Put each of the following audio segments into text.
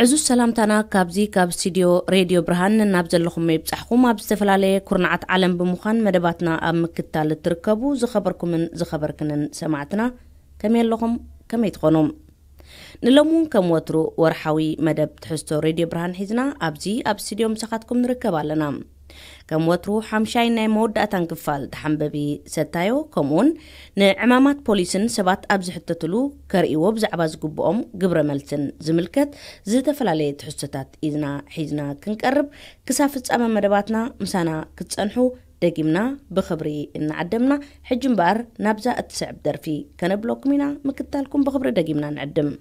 ዕዙዝ ሰላምታና ካብዚ ካብ ስቱድዮ ሬድዮ ብርሃን ናብ ዘለኹም ይብጻሕኩም። ኣብ ዝተፈላለየ ኩርናዓት ዓለም ብምዃን መደባትና ኣብ ምክትታል እትርከቡ ዝኸበርኩምን ዝኸበርክንን ሰማዕትና፣ ከመይ ኣለኹም? ከመይ ትኾኑ? ንሎሚ እውን ከም ወትሩ ወርሓዊ መደብ ትሕዝቶ ሬድዮ ብርሃን ሒዝና ኣብዚ ኣብ ስቱድዮ ምሳኻትኩም ንርከብ ኣለና። ከም ወትሩ ሓምሻይ ናይ መወዳእታን ክፋል ተሓንበቢ ሰታዮ፣ ከምኡውን ንዕማማት ፖሊስን ሰባት ኣብ ዝሕተትሉ ከርእይዎ ብዛዕባ ዝግብኦም ግብረ መልስን ዝምልከት ዝተፈላለየ ትሕዝቶታት ኢዝና ሒዝና ክንቀርብ፣ ክሳብ ፍጻመ መደባትና ምሳና ክትጸንሑ ደጊምና ብኽብሪ እናዓደምና፣ ሕጂ እምበኣር ናብዛ እትስዕብ ደርፊ ከነብለኩም ኢና። ምክትታልኩም ብኽብሪ ደጊምና ንዕድም።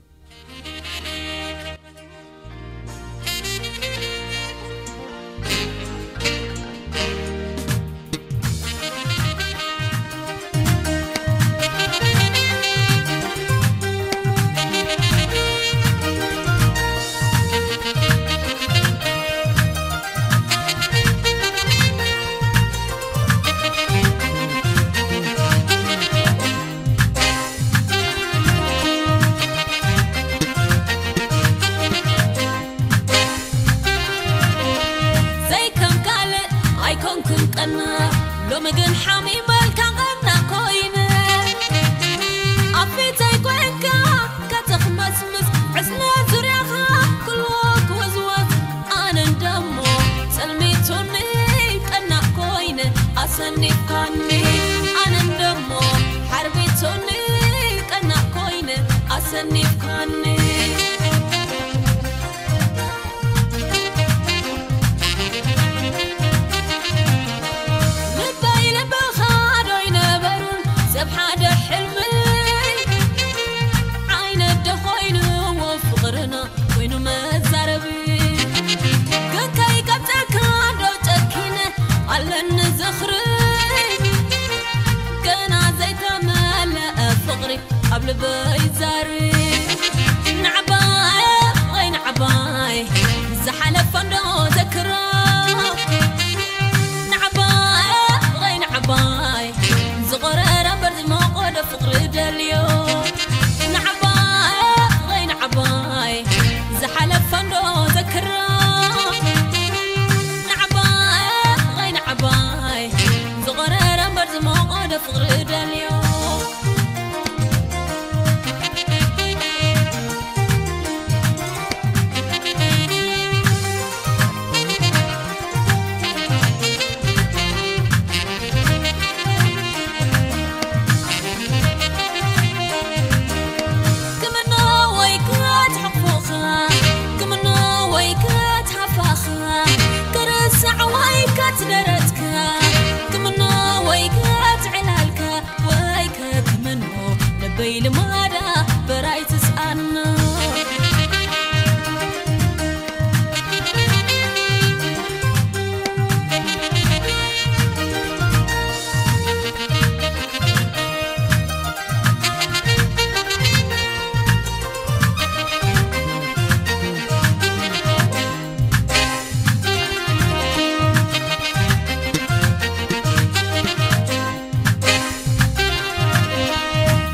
ዘይከም ካልእ ኣይኮንኩን ቀና፣ ሎሚ ግን ሓሚመልካ ቀና ኮይነ። ኣብ ፊተይ ኮንካ ከተኽመስምስ፣ ዕስለ ዙርያኻ ኩሉ ክወዝወዝ፣ ኣነ እንደሞ ጸልሚቱኒ ቀና ኮይነ ኣሰኒፍካኒ። ኣነ እንደሞ ሓርቢቱኒ ቀና ኮይነ ኣሰኒፍካኒ። ልበይ ልብኻ ዶ ኣይነበሩን ሰብ ሓደ ሕልሚ? ዓይነ ዶ ኮይንዎ ፍቕርና ኮይኑ መዛረቢ? ግን ከይቀብጸካ ዶ ጨኪነ ኣለኒ ዝኽሪ? ገና ዘይተመለአ ፍቕሪ ኣብ ልበይ ዛሪ። ንዓባይ ወይ ንዓባይ ዝሓለፈ እንዶ ዘክሮ። ንዓባይ ወይ ንዓባይ ዝቐረረ እምበር ዝመቐደ ፍቕሪ ደልዮ። ንዓባይ ወይ ንዓባይ ዝሓለፈ እንዶ ዘክሮ። ንዓባይ ወይ ንዓባይ ዝቐረረ እምበር ዝመቐደ ፍቕሪ ደልዮ። ክምኖ ወይ ክትሕቕፎኻ፣ ክምኖ ወይ ክትሓፋኻ፣ ክርሳዕ ወይ ክትደረትካ፣ ክምኖ ወይ ክትዕላልካ፣ ወይ ከትምኖ ልበይ ልማዳ በራይ ትስኣኖ።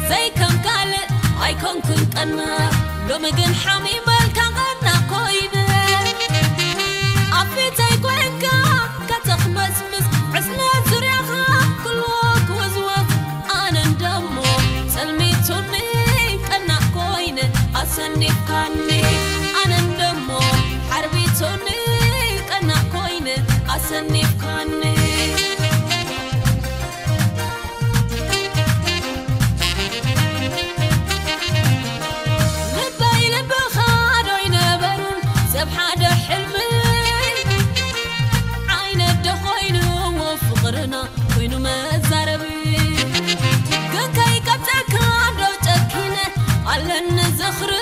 ዘይከም ካልእ ኣይኮንኩን ቀና፣ ሎሚ ግን ሓሚመልካ ቀና ኮይነ። ኣብ ፊተይ ኮንካ ከተኽመስምስ፣ ዕስለ ዙርያኻ ኩሉ ክወዝወዝ፣ ኣነ እንደሞ ጸልሚቱኒ ቀና ኮይነ ኣሰኒፍካኒ። ኣነ እንደሞ ሓርቢቱኒ ቀና ኮይነ ኣሰኒፍካኒ። ልበይ ልብኻ ዶ ኣይነበሩን ሰብ ሓደ ሕልሚ? ዓይነ ዶ ኮይንዎ ፍቕርና ኮይኑ መዛረቢ? ግን ከይቀብጸካ ዶ ጨኪነ ኣለኒ ዝኽሪ?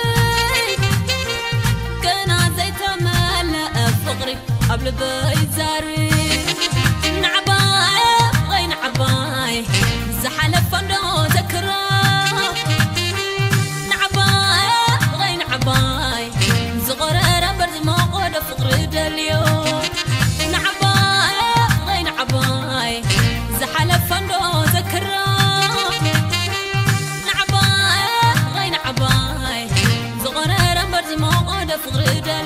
ገና ዘይተመለአ ፍቕሪ ኣብ ልበይ ዛሪ። ንዓባይ ወይ ንዓባይ ዝሓለፈ እንዶ ዘክሮ። ንዓባይ ወይ ንዓባይ ዝቐረረ እምበር ዝመቐደ ፍቕሪ ደልዮ። ንዓባይ ወይ ንዓባይ ዝሓለፈ እንዶ ዘክሮ። ንዓባይ ወይ ንዓባይ ዝቐረረ እምበር ዝመቐደ ፍቕሪ ደልዮ።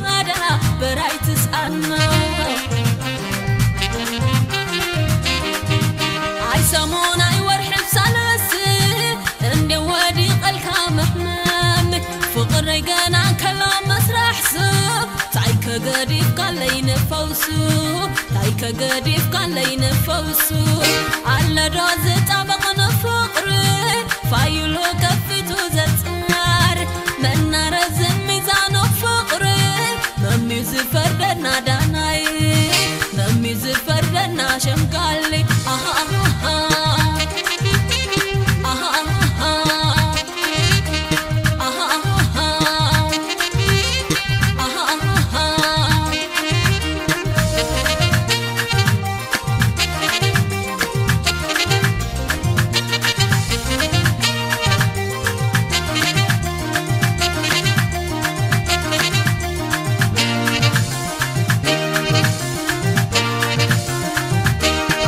ማዳ በራይ ትስኣና። ኣይ ሰሙን ኣይ ወርሒ ብሳልስ እንደ ወዲቐልካ መሕመም ፍቕረይ ገና ከሎ መስራሕሱ ታይ ከገዲፍካለይ ንፈውሱ ታይ ከገዲፍካለይ ንፈውሱ ኣለዶ ዝጣበቕ ንፍቕሪ ፋይሉ ከፊቱ ዘጽናር መናረዝን ሚዛኑ ፍቕሪ መምዩ ዝፈርደና ዳናይ መምዩ ዝፈርደና ሸምጋሊ ኣሃ ኣሃ ኣሃ ኣሃ ኣሃ ኣሃ ኣሃ ኣሃ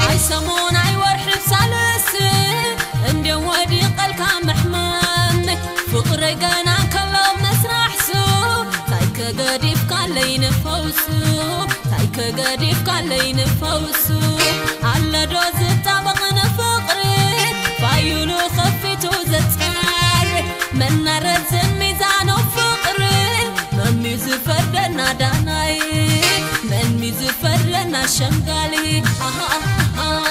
ኣይ ሰሙን ኣይ ወርሒ ሳልስ እንደ ወዲቐልካ ምሕማም ፍቕሪ ገና ከሎ መስራሕሱ ታይ ከገዲፍካለይ ንፈውሱ ታይ ከገዲፍካለይ ንፈውሱ ኣለዶ ዝጣበቕ ንፍቕሪ ፋዩሉ ከፊቱ ዘጻር መናረዝን ሚዛኑ ፍቕሪ መምዩ ዝፈርደና ዳናይ መምዩ ዝፈርደና ሸምጋሊ ኣሃ ኣሃ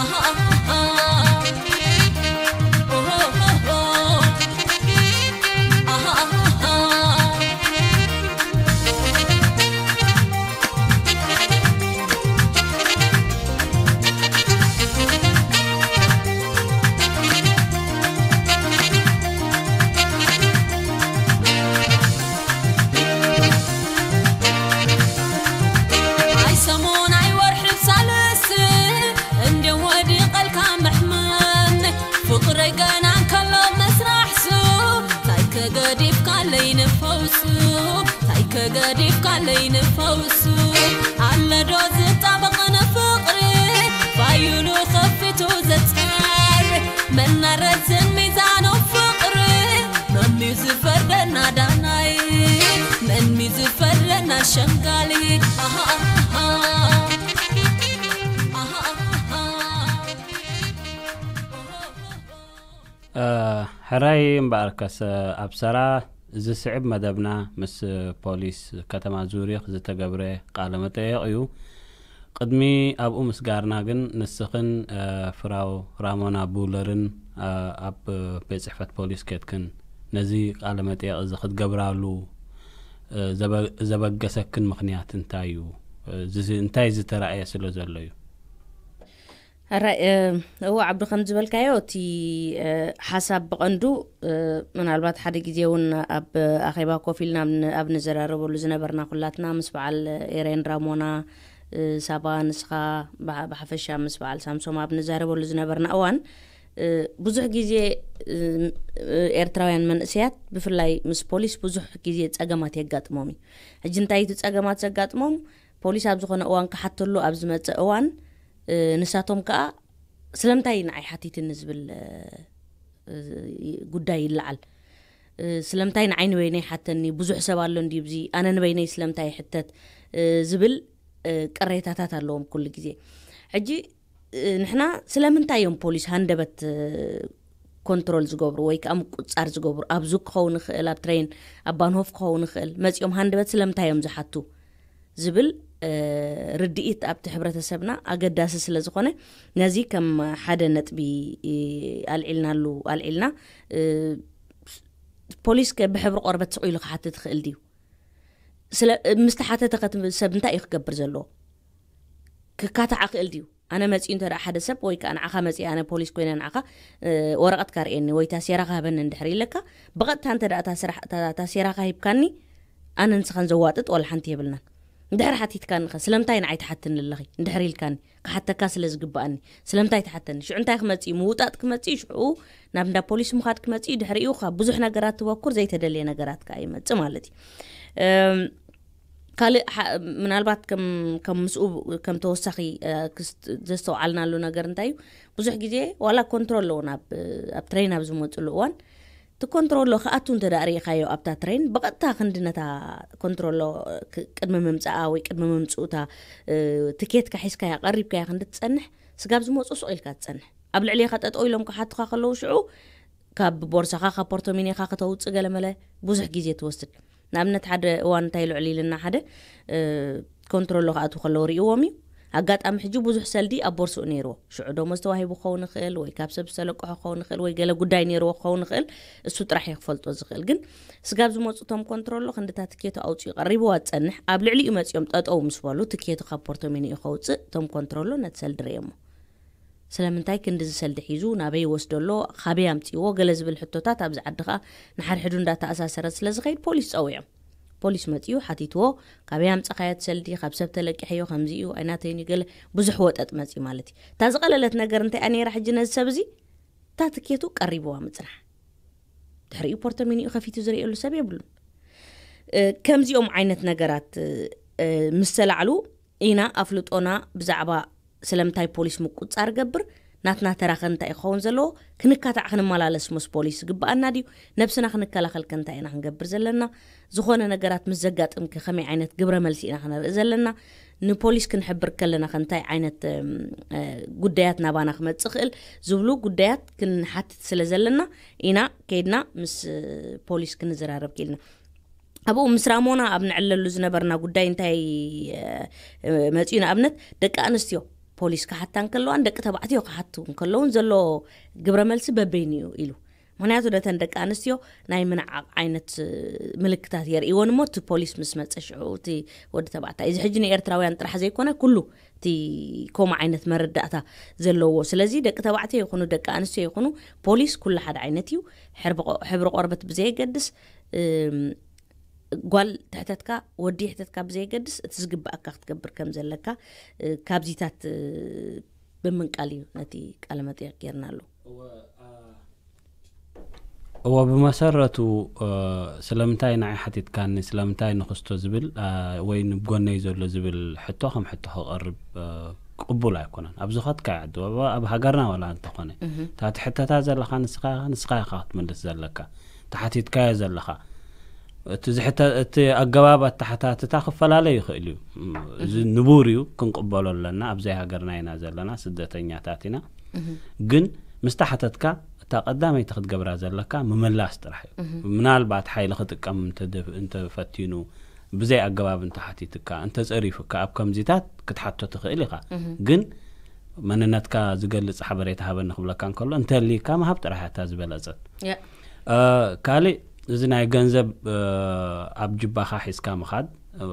ኣሃ ኣሃ ኦሆ ኣሃ ኣሃ ኣይ ሰሙን ኣይ ወርሒ ሳልስ እንደ ወዲቐልካ ምሕማም ፍቕረይ ገና ከሎ መስራሕሱ ታይ ከገዲፍካለይ ንፈውሱ ታይ ከገዲፍካለይ ንፈውሱ ኣለዶ ዝጣበቕ ንፍቕሪ ፋዩሉ ከፊቱ ዘጻር መናረዝን ሚዛኑ ፍቕሪ መምዩ ዝፈርደና ዳናይ መምዩ ዝፈርደና ሸምጋሊ ኣሃ ኣሃ ኣሃ ኣሃ እ፣ ሕራይ እምበኣርከስ ኣብ ሰራ ዝስዕብ መደብና ምስ ፖሊስ ከተማ ዙሪኽ ዝተገብረ ቃለ መጠየቕ እዩ። ቅድሚ ኣብኡ ምስጋርና ግን ንስኽን፣ እ፣ ፍራው ራሞና ቡለርን፣ እ፣ ኣብ ቤት ጽሕፈት ፖሊስ ኬድክን ነዚ ቃለ መጠየቕ እዚ ክትገብራሉ፣ እ፣ ዘበ-፣ ዘበገሰክን ምኽንያት እንታይ እዩ? እ፣ እዚ እንታይ ዝተራእየ ስለ ዘሎ እዩ? ሕራይ፣ እ፣ እወ ዓብዱ ከም ዝበልካዮ እቲ፣ እ፣ ሓሳብ ብቐንዱ፣ እ፣ ምናልባት ሓደ ግዜ እውን ኣብ ኣኼባ ኮፍ ኢልና ኣብ ን-፣ ኣብ ንዘራረበሉ ዝነበርና ኩላትና ምስ በዓል ኤረን ራሞና፣ እ፣ ሳባ ንስኻ ብሓ-፣ ብሓፈሻ ምስ በዓል ሳምሶም ኣብ ንዛረበሉ ዝነበርና እዋን፣ እ፣ ብዙሕ ግዜ፣ እ፣ እ፣ ኤርትራውያን መንእሰያት ብፍላይ ምስ ፖሊስ ብዙሕ ግዜ ጸገማት የጋጥሞም እዩ። ሕጂ እንታይ እቲ ጸገማት ዘጋጥሞም? ፖሊስ ኣብ ዝኾነ እዋን ክሓተሉ ኣብ ዝመጸ እዋን፣ እ፣ ንሳቶም ከኣ ስለምንታይ ንዓይ ሓቲትኒ ዝብል፣ እ፣ እ፣ ጉዳይ ይለዓል። እ፣ ስለምንታይ ንዓይ ንበይነይ ሓተኒ? ብዙሕ ሰብ ኣሎ እንድዩ ኣብዚ፣ ኣነ ንበይነይ ስለምንታይ ይሕተት? እ፣ ዝብል፣ እ፣ ቅሬታታት ኣለዎም ኩሉ ግዜ። ሕጂ፣ እ፣ ንሕና ስለምንታይ እዮም ፖሊስ ሃንደበት፣ እ፣ ኮንትሮል ዝገብሩ ወይ ከኣ ምቁጽጻር ዝገብሩ? ኣብ ዙክ ክኸውን ይኽእል፣ ኣብ ትሬን፣ ኣብ ባንሆፍ ክኸውን ይኽእል። መጺኦም ሃንደበት ስለምንታይ እዮም ዝሓቱ? ዝብል፣ እ፣ ርድኢት ኣብቲ ሕብረተሰብና ኣገዳሲ ስለ ዝኾነ፣ ነዚ ከም ሓደ ነጥቢ፣ እ፣ ኣልዒልናሉ፣ ኣልዒልና፣ እ፣ ፖሊስ ከ ብሕብሪ ቆርበት ስቕ ኢሉ ክሓትት ይኽእል ድዩ? ስለ፣ ምስ ተሓተተ ከ እቲ ሰብ እንታይ እዩ ክገብር ዘለዎ? ክካታዕ ይኽእል ድዩ? ኣነ መጺኡ እንተ ደኣ ሓደ ሰብ ወይ ከኣ ንዓኻ መጺኡ ኣነ ፖሊስ ኮይነ ንዓኻ፣ እ፣ ወረቐትካ ርእየኒ ወይ ታሴራኻ ሃበኒ እንድሕር ኢለካ፣ ብቐጥታ እንተ ደኣ እታ ስራሕ፣ እታ፣ ታሴራኻ ሂብካኒ፣ ኣነ ንስኻን ዘዋጥጥ ዋላ ሓንቲ የብልናን። እንድሕር ሓቲትካኒ ኸ፣ ስለምንታይ ንዓይ ትሓትኒ ኣለኺ? እንድሕር ኢልካኒ፣ ክሓተካ ስለ ዝግብኣኒ፣ ስለምንታይ ትሓተኒ? ሽዑ እንታይ ክመጽእ እዩ? ምውጣጥ ክመጽእ እዩ። ሽዑ ናብ እንዳ ፖሊስ ምኻድ ክመጽእ እዩ። ድሕሪኡ ካብ ብዙሕ ነገራት ትበኩር፣ ዘይተደልየ ነገራት ከኣ ይመጽእ ማለት እዩ። እም፣ ካልእ ሓ-፣ ምናልባት ከም፣ ከም ምስኡ ከም ተወሳኺ፣ እ፣ ክስት-፣ ዘስተውዓልናሉ ነገር እንታይ እዩ? ብዙሕ ግዜ ዋላ ኮንትሮል ኣለዎ ናብ፣ ኣብ ትሬን ኣብ ዝመጽሉ እዋን እቲ ኮንትሮሎ ክኣቱ እንተ ደኣ ርኢኻዮ ኣብታ ትሬን፣ ብቐጥታ ክንዲ ነታ ኮንትሮሎ ክ-፣ ቅድሚ ምምጻኣ ወይ ቅድሚ ምምጽኡታ፣ እ፣ ትኬትካ ሒዝካያ ቀሪብካያ ክንዲ ትጸንሕ፣ ስጋብ ዝመጹ ሱቕ ኢልካ ትጸንሕ። ኣብ ልዕሌኻ ጠጠው ኢሎም ክሓቱኻ ከለዉ ሽዑ ካብ ቦርሳኻ፣ ካብ ፖርቶሚኔኻ ከተውጽእ ገለመለ ብዙሕ ግዜ ትወስድ። ንኣብነት ሓደ እዋን እንታይ ልዕል ኢልና ሓደ፣ እ፣ ኮንትሮሎ ክኣትዉ ከለዉ ርእይዎም እዩ። ኣጋጣሚ ሕጂ ብዙሕ ሰልዲ ኣብ ቦርስኡ ነይርዎ። ሽዑ ደሞዝ ተዋሂቡ ክኸውን ይኽእል፣ ወይ ካብ ሰብ ዝተለቅሖ ክኸውን ይኽእል፣ ወይ ገለ ጉዳይ ነይርዎ ክኸውን ይኽእል። እሱ ጥራሕ እዩ ክፈልጦ ዝኽእል። ግን ስጋብ ዝመጹ እቶም ኮንትሮሎ ክንድታ ትኬቱ ኣውጺኡ ቀሪብዋ ዝጸንሕ፣ ኣብ ልዕሊኡ መጺኦም ጠጠው ምስ በሉ ትኬቱ ካብ ፖርቶሚኒኡ ከውጽእ እቶም ኮንትሮሎ ነቲ ሰልዲ ርእዮሞ። ስለምንታይ ክንድዚ ሰልዲ ሒዙ ናበይ ይወስዶ ኣሎ፣ ካበይ ኣምጺእዎ፣ ገለ ዝብል ሕቶታት ኣብዚ ዓዲ ኸኣ ንሓድሕዱ እንዳተኣሳሰረ ስለ ዝኸይድ ፖሊስ ጸዊዖም። ፖሊስ መጺኡ ሓቲትዎ፣ "ካበይ ኣምጻኻዮ እቲ ሰልዲ? ካብ ሰብ ተለቂሐዮ፣ ከምዚ እዩ፣ ኣይናተይን እዩ?" ገለ ብዙሕ ወጠጥ መጺኡ ማለት እዩ። እታ ዝቐለለት ነገር እንታይ እያ ነይራ ሕጂ ነዚ ሰብ እዚ? እታ ትኬቱ ቀሪብዋ ምጽናሕ። ድሕሪኡ ፖርቶሚኒኡ ከፊቱ ዝርእየሉ ሰብ የብሉን። እ፣ ከምዚኦም ዓይነት ነገራት፣ እ፣ ምስ ተላዕሉ ኢና ኣፍልጦና ብዛዕባ ስለምንታይ ፖሊስ ምቁጽጻር ገብር፣ ናትና ተራ ከ እንታይ ክኸውን ዘለዎ፣ ክንካታዕ ክንመላለስ ምስ ፖሊስ ግብኣና ድዩ፣ ነብስና ክንከላኸል ከ እንታይ ኢና ክንገብር ዘለና፣ ዝኾነ ነገራት ምስ ዘጋጥም ከ ከመይ ዓይነት ግብረ መልሲ ኢና ክነርኢ ዘለና፣ ንፖሊስ ክንሕብር ከለና ከ እንታይ ዓይነት፣ እም፣ እ፣ ጉዳያት ናባና ክመጽእ ይኽእል ዝብሉ ጉዳያት ክንሓትት ስለ ዘለና ኢና ከይድና ምስ፣ እ፣ ፖሊስ ክንዘራረብ ክኢልና። ኣብኡ ምስ ራሞና ኣብ ንዕለሉ ዝነበርና ጉዳይ እንታይ፣ እ፣ እ፣ መጺኡ? ንኣብነት ደቂ ኣንስትዮ ፖሊስ ክሓታ እንከለዋን ደቂ ተባዕትዮ ክሓቱ እንከለውን ዘሎ ግብረ መልሲ በበይኑ እዩ ኢሉ። ምኽንያቱ ነተን ደቂ ኣንስትዮ ናይ ምንዓቕ ዓይነት፣ እ፣ ምልክታት የርእይወን እሞ እቲ ፖሊስ ምስ መጸ ሽዑ እቲ ወዲ ተባዕታይ፣ እዚ ሕጂ ንኤርትራውያን ጥራሕ ዘይኮነ ኩሉ እቲ ከምኡ ዓይነት መረዳእታ ዘለዎ። ስለዚ ደቂ ተባዕትዮ ይኹኑ ደቂ ኣንስትዮ ይኹኑ ፖሊስ ኩሉ ሓደ ዓይነት እዩ። ሕብሪ ቆ-፣ ሕብሪ ቆርበት ብዘየገድስ፣ እም፣ ጓል ትሕተትካ ወዲ ይሕተትካ ብዘየገድስ እቲ ዝግባኣካ ክትገብር ከም ዘለካ፣ እ፣ ካብዚታት፣ እ፣ ብምንቃል እዩ ነቲ ቃለ መጠይቕ ጌርናሉ። እወ፣ አ፣ እወ፣ ብመሰረቱ፣ እ፣ ስለምንታይ ንዓይ ሓቲትካኒ፣ ስለምንታይ ንክስቶ ዝብል፣ አ፣ ወይ ንጎነይ ዘሎ ዝብል ሕቶ ከም ሕቶ ክቐርብ፣ እ፣ ቅቡል ኣይኮነን። ኣብ ዝኸድካዮ ዓዲ፣ ኣብ፣ ኣብ ሃገርና ዋላ እንተኾነ፣ እታ ትሕተታ ዘለኻ ንስኻ ኢኻ፣ ንስኻ ኢኻ ክትምልስ ዘለካ። ተሓቲትካዮ ዘለኻ። እቲ ዝሕተ-፣ እቲ ኣገባብ ኣተሓታትታ ክፈላለ ይኽእል እዩ። እም፣ እዚ ንቡር እዩ፣ ክንቅበሎ ኣለና። ኣብዘይ ሃገርና ኢና ዘለና፣ ስደተኛታት ኢና። ግን ምስ ተሓተትካ፣ እታ ቀዳመይቲ ክትገብራ ዘለካ ምምላስ ጥራሕ እዩ። ምናልባት ሓይሊ ክጥቀም እንተ-፣ እንተፈቲኑ፣ ብዘይ ኣገባብ እንተሓቲትካ፣ እንተጸሪፉካ፣ ኣብ ከምዚታት ክትሓቶ ትኽእል ኢኻ። ግን መንነትካ ዝገልጽ ሓበሬታ ሃበኒ ክብለካ እንከሎ፣ እንተልይካ ምሃብ ጥራሕ እያ እታ ዝበለጸት። ያ። እ፣ ካልእ እዚ ናይ ገንዘብ፣ እ፣ ኣብ ጅባኻ ሒዝካ ምኻድ፣ እ፣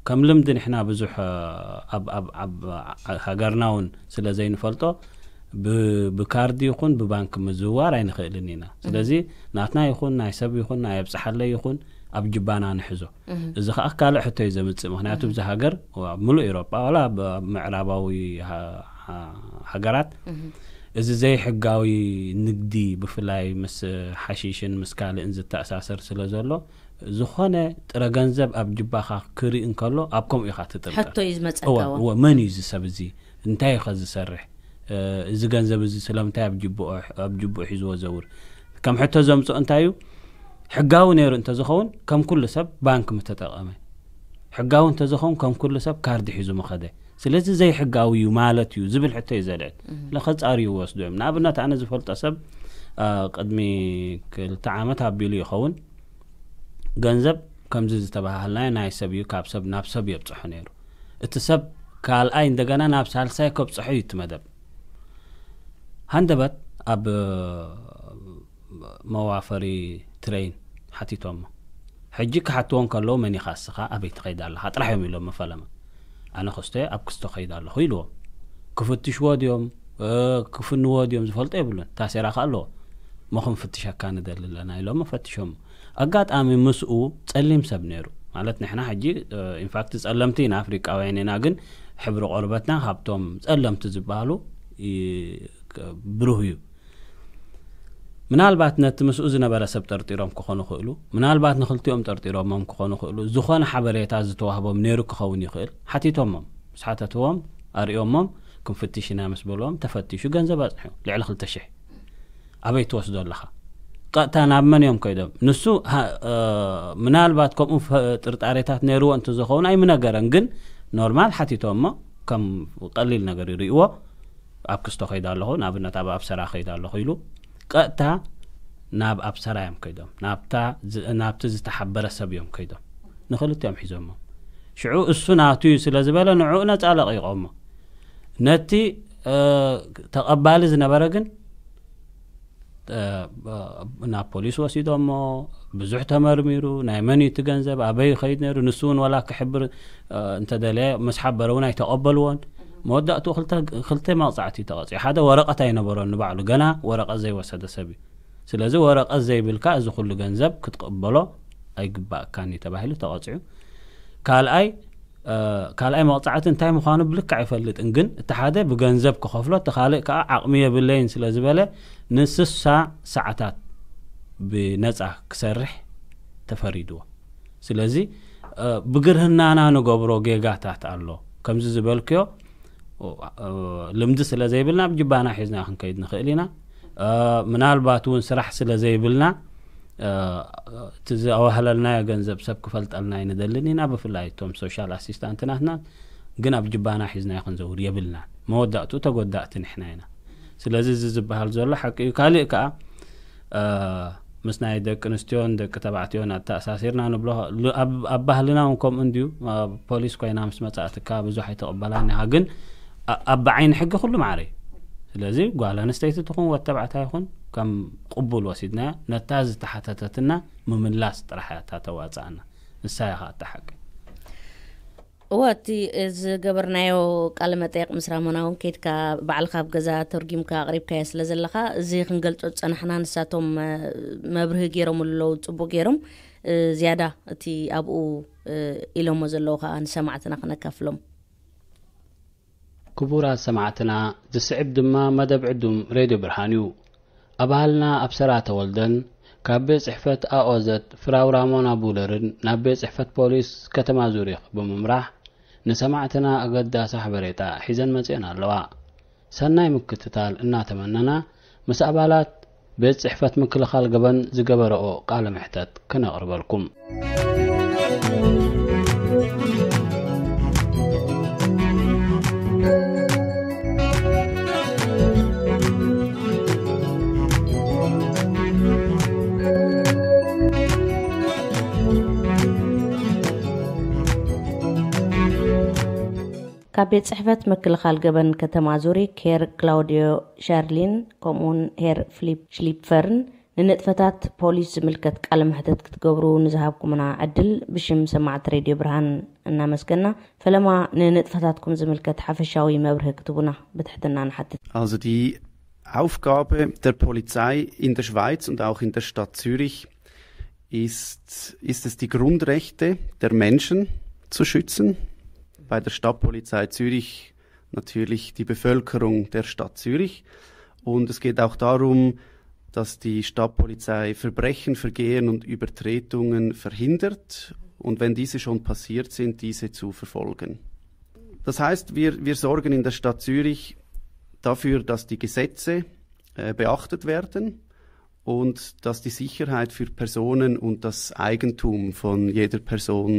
ከም ልምዲ ንሕና ብዙሕ፣ እ፣ ኣብ፣ ኣብ፣ ኣብ ሃገርና እውን ስለ ዘይንፈልጦ፣ ብ-፣ ብካርድ ይኹን ብባንክ ምዝውዋር ኣይንኽእልን ኢና። ስለዚ ናትና ይኹን ናይ ሰብ ይኹን ናይ ኣብጽሓለይ ይኹን ኣብ ጅባና ንሕዞ። እዚ ኸኣ ካልእ ሕቶ እዩ ዘምጽእ። ምኽንያቱ እዚ ሃገር፣ ኣብ ምሉእ ኤውሮጳ፣ ዋላ ኣብ፣ ኣብ ምዕራባዊ ሃ-፣ ሃ-፣ ሃገራት፣ እዚ ዘይሕጋዊ ንግዲ፣ ብፍላይ ምስ ሓሺሽን ምስ ካልእን ዝተኣሳሰር ስለ ዘሎ፣ ዝኾነ ጥረ ገንዘብ ኣብ ጅባኻ ክርኢ እንከሎ፣ ኣብ ከምኡ ኢኻ ትጥርጠር። ሕቶ እዩ ዝመጸካ፣ እወ፣ እወ። እወ፣ መን እዩ እዚ ሰብ እዚ? እንታይ እዩ ከ ዝሰርሕ? እ፣ እዚ ገንዘብ እዚ ስለምንታይ ኣብ ጅብኦ፣ ኣብ ጅብኡ ሒዝዎ ዘውር? ከም ሕቶ ዘምጽኦ እንታይ እዩ? ሕጋዊ ነይሩ እንተዝኸውን፣ ከም ኩሉ ሰብ ባንክ ምተጠቐመ። ሕጋዊ እንተዝኸውን፣ ከም ኩሉ ሰብ ካርድ ሒዙ ምኸደ። ስለዚ ዘይሕጋዊ እዩ ማለት እዩ ዝብል ሕቶ እዩ ዘልዕል። ለኸጻርዩ ይወስዱ እዮም። ንኣብነት፣ ኣነ ዝፈልጦ ሰብ፣ እ፣ ቅድሚ ክልተ ዓመት ኣቢሉ ይኸውን፣ ገንዘብ ከምዚ ዝተባሃልናዮ ናይ ሰብ እዩ፣ ካብ ሰብ ናብ ሰብ የብጽሖ ነይሩ። እቲ ሰብ ካልኣይ እንደገና ናብ ሳልሳይ ከብጽሖ እዩ እቲ መደብ። ሃንደበት ኣብ መዋፈሪ ትሬን ሓቲቶሞ። ሕጂ ክሓትዎ እንከለዉ፣ "መን ኢኻ እስኻ? ኣበይ ትኸይድ ኣለኻ?" ጥራሕ እዮም ኢሎሞ ፈለማ። ኣነ ክስቶ እየ፣ ኣብ ክስቶ ከይድ ኣለኹ ኢልዎም። ክፍትሽዎ ድዮም፣ እ፣ ክፍንዎ ድዮም ዝፈልጦ የብሉን። ታሴራ ከ ኣለዎ። "እሞ ክንፍትሸካ ንደሊ ኣለና" ኢሎሞ ፈትሾሞ። ኣጋጣሚ ምስኡ ጸሊም ሰብ ነይሩ። ማለት ንሕና ሕጂ፣ እ፣ ኢንፋክት ጸለምቲ ኢና፣ ኣፍሪቃውያን ኢና፣ ግን ሕብሪ ቆርበትና ካብቶም ጸለምቲ ዝበሃሉ ይ-፣ ክ-፣ ብሩህ እዩ። ምናልባት ነቲ ምስኡ ዝነበረ ሰብ ጠርጢሮም ክኾኑ ይኽእሉ፣ ምናልባት ንኽልቲኦም ጠርጢሮሞም ክኾኑ ይኽእሉ። ዝኾነ ሓበሬታ ዝተዋህቦም ነይሩ ክኸውን ይኽእል። ሓቲቶሞም፣ ምስ ሓተትዎም፣ ኣርእዮሞም፣ ክንፍትሽ ኢና ምስ በልዎም፣ ተፈቲሹ ገንዘብ ኣጽንሑ፣ ልዕሊ ክልተ ሽሕ። ኣበይ ትወስዶ ኣለኻ? ቀጥታ ናብ መን እዮም ከይዶም? ንሱ ምናልባት ከምኡ ጥርጣሬታት ነይርዎ እንተዝኸውን ኣይምነገረን። ግን ኖርማል ሓቲቶ እሞ ከም ቀሊል ነገር ይርእዎ። ኣብ ክስቶ ከይዳ ኣለኹ፣ ንኣብነት ኣብ ኣብሰራ ከይዳ ኣለኹ ኢሉ ቀጥታ ናብ ኣብሰራ እዮም ከይዶም። ናብቲ ዝተሓበረ ሰብ እዮም ከይዶም፣ ንክልቲኦም ሒዞሞ። ሽዑ እሱ ናቱ እዩ ስለ ዝበለ ንዕኡ ነፃ ለቂቖሞ። ነቲ ተቐባሊ ዝነበረ ግን ናብ ፖሊስ ወሲዶሞ። ብዙሕ ተመርሚሩ፣ ናይ መን እዩ እቲ ገንዘብ፣ ኣበይ ይኸይድ ነይሩ፣ ንሱ እውን ወላ ክሕብር እንተደለየ ምስ ሓበረ እውን ኣይተቐበልዎን። መወዳእትኡ ክልተ መቕፃዕቲ ተቐፂዑ። ሓደ ወረቐት ኣይነበሮን ንባዕሉ፣ ገና ወረቐት ዘይወሰደ ሰብ እዩ። ስለዚ ወረቐት ዘይብልካ እዚ ኩሉ ገንዘብ ክትቕበሎ ኣይግባእካን እዩ ተባሂሉ ተቐፂዑ። ካልኣይ ካልኣይ መቕፃዕቲ እንታይ ምዃኑ ብልክዕ ኣይፈልጥን፣ ግን እቲ ሓደ ብገንዘብ ክኸፍሎ፣ እቲ ካልእ ከዓ ዓቕሚ የብለይን ስለ ዝበለ ንስሳ ሰዓታት ብነፃ ክሰርሕ ተፈሪድዎ። ስለዚ ብግርህናና ንገብሮ ጌጋታት ኣሎ። ከምዚ ዝበልክዮ ልምዲ ስለ ዘይብልና ብጅባና ሒዝና ክንከይድ ንኽእል ኢና። ምናልባት እውን ስራሕ ስለ ዘይብልና እቲ ዘዋህለልናዮ ገንዘብ ሰብ ክፈልጠልና ኣይንደልን ኢና። ብፍላይ እቶም ሶሻል ኣሲስታንት ናትና ግን ኣብ ጅባና ሒዝናዮ ክንዘውር የብልናን። መወዳእትኡ ተጎዳእቲ ንሕና ኢና። ስለዚ እዚ ዝበሃል ዘሎ ሓቂ እዩ። ካልእ ከዓ ምስ ናይ ደቂ ኣንስትዮን ደቂ ተባዕትዮን ኣተኣሳሲርና ንብሎ። ኣብ ባህልና እውን ከምኡ እንድዩ። ፖሊስ ኮይና ምስ መፃእትካ ብዙሕ ኣይተቕበላን ኢኻ። ግን ኣብ ብዓይኒ ሕጊ ኩሉ ማዕረ እዩ። ስለዚ ጓል ኣንስተይቲ ትኹን ወተባዕታይ ይኹን ከም ቅቡል ወሲድናዮ፣ ነታ ዝተሓተተትና ምምላስ ጥራሕ እያ እታ ተዋፅኣና። ንሳ እያ ከዓ እታ ሓቂ። እወ፣ እቲ ዝገበርናዮ ቃለ መጠየቕ ምስ ራሞና እውን ከይድካ ባዕልካ ኣብ ገዛ ተርጊምካ ኣቕሪብካዮ ስለ ዘለኻ፣ እዚ ክንገልጾ ዝጸናሕና ንሳቶም መብርሂ ገይሮም ኣለዉ ጽቡቕ ገይሮም። ዝያዳ እቲ ኣብኡ ኢሎሞ ዘለዉ ከዓ ንሰማዕትና ክነካፍሎም። ክቡራት ሰማዕትና፣ ዝስዕብ ድማ መደብ ዕዱም ሬድዮ ብርሃን እዩ። ኣባሃልና ኣብሰራ ተወልደን ካብ ቤት ጽሕፈት ኣኦዘት ፍራው ራሞና ቡለርን ናብ ቤት ጽሕፈት ፖሊስ ከተማ ዙሪክ ብምምራሕ ንሰማዕትና ኣገዳሲ ሓበሬታ ሒዘን መጺአን ኣለዋ። ሰናይ ምክትታል እናተመነና ምስ ኣባላት ቤት ጽሕፈት ምክልኻል ገበን ዝገበረኦ ቃለ መሕተት ክነቕርበልኩም። ካብ ቤት ጽሕፈት ምክልኻል ገበን ከተማ ዙሪክ ሄር ክላውዲዮ ሻርሊን ከምኡውን ሄር ፊሊፕ ሽሊፕፈርን ንንጥፈታት ፖሊስ ዝምልከት ቃለ መሕተት ክትገብሩ ንዝሃብኩምና ዕድል ብሽም ሰማዕቲ ሬድዮ ብርሃን እናመስገና፣ ፈለማ ንንጥፈታትኩም ዝምልከት ሓፈሻዊ መብርሂ ክትቡና ብትሕትና ንሓትት። Also die Aufgabe der Polizei in der Schweiz und auch in der Stadt Zürich ist, ist es, die Grundrechte der Menschen zu schützen. Bei der Stadtpolizei Zürich natürlich die Bevölkerung der Stadt Zürich. Und es geht auch darum, dass die Stadtpolizei Verbrechen, Vergehen und Übertretungen verhindert und wenn diese schon passiert sind, diese zu verfolgen. Das heißt, wir, wir sorgen in der Stadt Zürich dafür, dass die Gesetze äh, beachtet werden und dass die Sicherheit für Personen und das Eigentum von jeder Person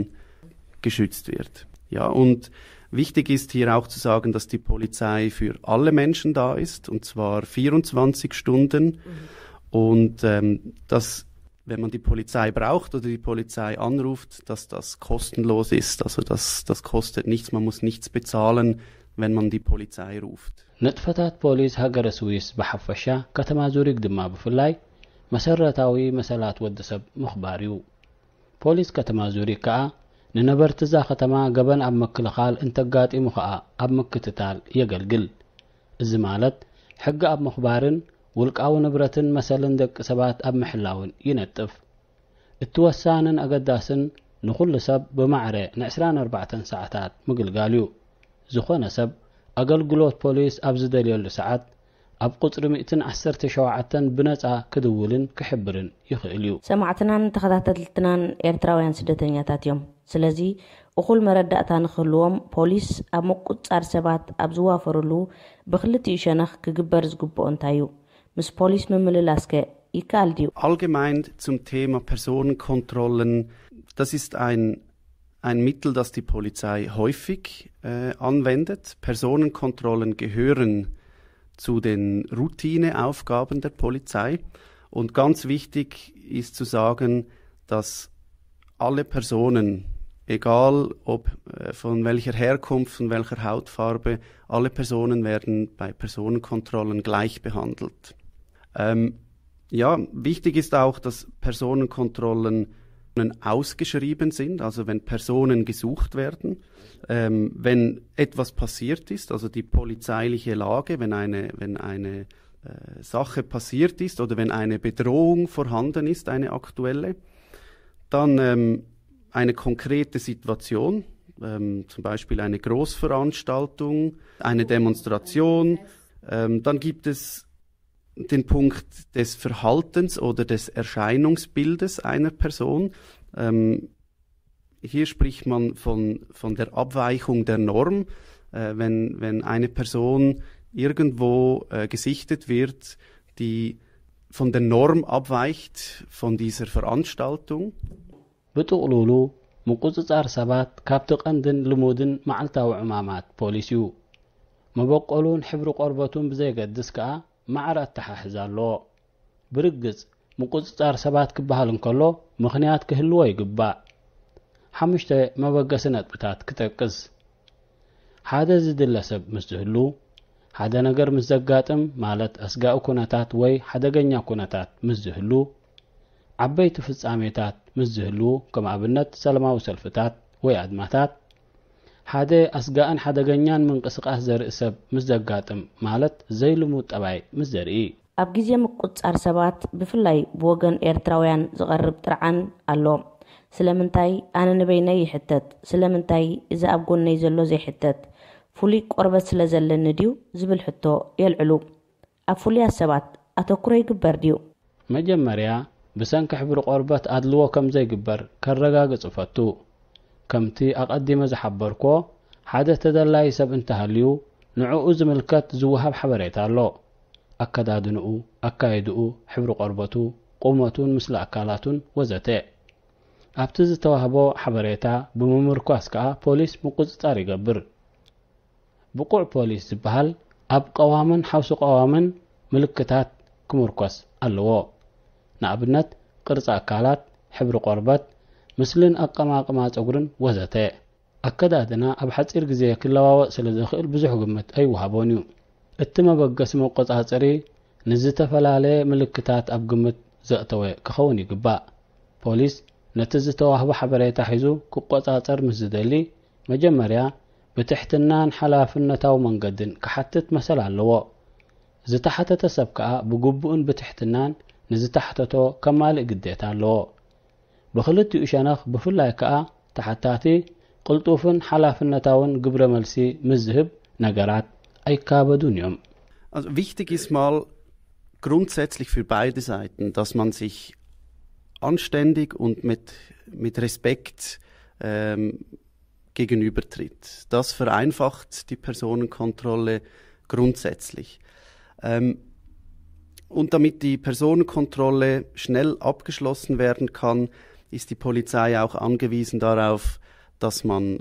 geschützt wird. Ja, und wichtig ist hier auch zu sagen, dass die Polizei für alle Menschen da ist, und zwar vierundzwanzig Stunden. Und ähm, dass, wenn man die Polizei braucht oder die Polizei anruft, dass das kostenlos ist. Also das, das kostet nichts, man muss nichts bezahlen, wenn man die Polizei ruft. ንጥፈታት ፖሊስ ሃገረ ስዊስ ብሓፈሻ፣ ከተማ ዙሪክ ድማ ብፍላይ፣ መሰረታዊ መሰላት ወዲ ሰብ ምኽባር እዩ። ፖሊስ ከተማ ዙሪክ ከኣ ንነበርቲ እዛ ከተማ ገበን ኣብ ምክልኻል እንተጋጢሙ ከኣ ኣብ ምክትታል የገልግል። እዚ ማለት ሕጊ ኣብ ምኽባርን ውልቃዊ ንብረትን መሰልን ደቂ ሰባት ኣብ ምሕላውን ይነጥፍ። እቲ ወሳንን ኣገዳስን ንኹሉ ሰብ ብማዕረ ን ዕስራን ኣርባዕተን ሰዓታት ምግልጋል እዩ። ዝኾነ ሰብ ኣገልግሎት ፖሊስ ኣብ ዝደልየሉ ሰዓት ኣብ ቁጽሪ ሚእትን ዓሰርተ ሸውዓተን ብነጻ ክድውልን ክሕብርን ይኽእል እዩ። ሰማዕትናን ተኸታተልትናን ኤርትራውያን ስደተኛታት እዮም። ስለዚ እኹል መረዳእታ ንኽህልዎም ፖሊስ ኣብ ምቁጽጻር ሰባት ኣብ ዝዋፈርሉ ብኽልቲኡ ሸነኽ ክግበር ዝግብኦ እንታይ እዩ? ምስ ፖሊስ ምምልላስከ ይከኣል ድዩ? Allgemein zum Thema Personenkontrollen, das ist ein, ein Mittel, das die Polizei häufig äh, anwendet. Personenkontrollen gehören zu den Routineaufgaben der Polizei. Und ganz wichtig ist zu sagen, dass alle Personen, egal ob äh, von welcher Herkunft, von welcher Hautfarbe, alle Personen werden bei Personenkontrollen gleich behandelt. Ähm, ja, wichtig ist auch, dass Personenkontrollen ausgeschrieben sind, also wenn Personen gesucht werden, ähm, wenn etwas passiert ist, also die polizeiliche Lage, wenn eine, wenn eine äh, Sache passiert ist oder wenn eine Bedrohung vorhanden ist, eine aktuelle, dann ähm, eine konkrete Situation, ähm, zum Beispiel eine Großveranstaltung, eine Demonstration, ähm, dann gibt es den Punkt des Verhaltens oder des Erscheinungsbildes einer Person. Ähm, hier spricht man von, von der Abweichung der Norm. Äh, wenn, wenn eine Person irgendwo äh, gesichtet wird, die von der Norm abweicht, von dieser Veranstaltung. ብጥቕሉሉ ምቁጽጻር ሰባት ካብቲ ቀንድን ልሙድን መዓልታዊ ዕማማት ፖሊስ እዩ። መበቆሉን ሕብሪ ቆርበቱን ብዘይገድስ ከኣ ማዕረ ኣተሓሕዛ ኣለዎ። ብርግጽ ምቁጽጻር ሰባት ክበሃል እንከሎ ምኽንያት ክህልዎ ይግባእ። ሓሙሽተ መበገሲ ነጥብታት ክጠቅስ። ሓደ ዝድለ ሰብ ምስ ዝህሉ፣ ሓደ ነገር ምስ ዘጋጥም ማለት ኣስጋኢ ኩነታት ወይ ሓደገኛ ኩነታት ምስ ዝህሉ፣ ዓበይቲ ፍጻሜታት ምስ ዝህሉ ከም ኣብነት ሰላማዊ ሰልፍታት ወይ ኣድማታት፣ ሓደ ኣስጋእን ሓደገኛን ምንቅስቃስ ዘርኢ ሰብ ምስ ዘጋጥም ማለት ዘይልሙድ ጠባይ ምስ ዘርኢ። ኣብ ግዜ ምቁጽጻር ሰባት ብፍላይ ብወገን ኤርትራውያን ዝቐርብ ጥርዓን ኣሎ። ስለምንታይ ኣነ ንበይነይ ይሕተት? ስለምንታይ እዚ ኣብ ጎነይ ዘሎ ዘይሕተት? ፍሉይ ቆርበት ስለ ዘለኒ ድዩ ዝብል ሕቶ የልዕሉ። ኣብ ፍሉያት ሰባት ኣተኩሮ ይግበር ድዩ? መጀመርያ ብሰንኪ ሕብሪ ቆርበት ኣድልዎ ከም ዘይግበር ከረጋግጽ እፈቱ። ከምቲ ኣቐዲመ ዝሓበርኮ ሓደ ተደላዪ ሰብ እንተሃልዩ ንዕኡ ዝምልከት ዝወሃብ ሓበሬታ ኣሎ። ኣከዳድንኡ፣ ኣካይድኡ፣ ሕብሪ ቆርበቱ፣ ቁመቱን ምስለ ኣካላቱን ወዘተ። ኣብቲ ዝተዋህቦ ሓበሬታ ብምምርኳስ ከኣ ፖሊስ ምቁጽጻር ይገብር። ብቑዕ ፖሊስ ዝበሃል ኣብ ቀዋምን ሓውሲ ቀዋምን ምልክታት ክምርኮስ ኣለዎ። ንኣብነት ቅርጺ ኣካላት፣ ሕብሪ ቆርበት፣ ምስልን ኣቀማቕማ ጸጉርን ወዘተ። ኣከዳድና ኣብ ሓጺር ግዜ ክለዋወጥ ስለ ዝኽእል ብዙሕ ግምት ኣይወሃቦን እዩ። እቲ መበገሲ መቆጻጸሪ ንዝተፈላለየ ምልክታት ኣብ ግምት ዘእተወ ክኸውን ይግባእ። ፖሊስ ነቲ ዝተዋህቦ ሓበሬታ ሒዙ ክቆጻጸር ምስ ዝደሊ፣ መጀመርያ ብትሕትናን ሓላፍነታዊ መንገድን ክሓትት መሰል ኣለዎ። ዝተሓተተ ሰብ ከኣ ብግቡእን ብትሕትናን ንዝተሓተቶ ከማልእ ግዴታ ኣለዎ። ብኽልቲኡ ሸነኽ ብፍላይ ከኣ ተሓታቲ ቅልጡፍን ሓላፍነታውን ግብረ መልሲ ምስ ዝህብ ነገራት ኣይካበዱን እዮም። Also wichtig ist mal grundsätzlich für beide Seiten, dass man sich anständig und mit, mit Respekt ähm, gegenübertritt. Das vereinfacht die Personenkontrolle grundsätzlich. Ähm, und damit die Personenkontrolle schnell abgeschlossen werden kann, ist die Polizei auch angewiesen darauf, dass man äh,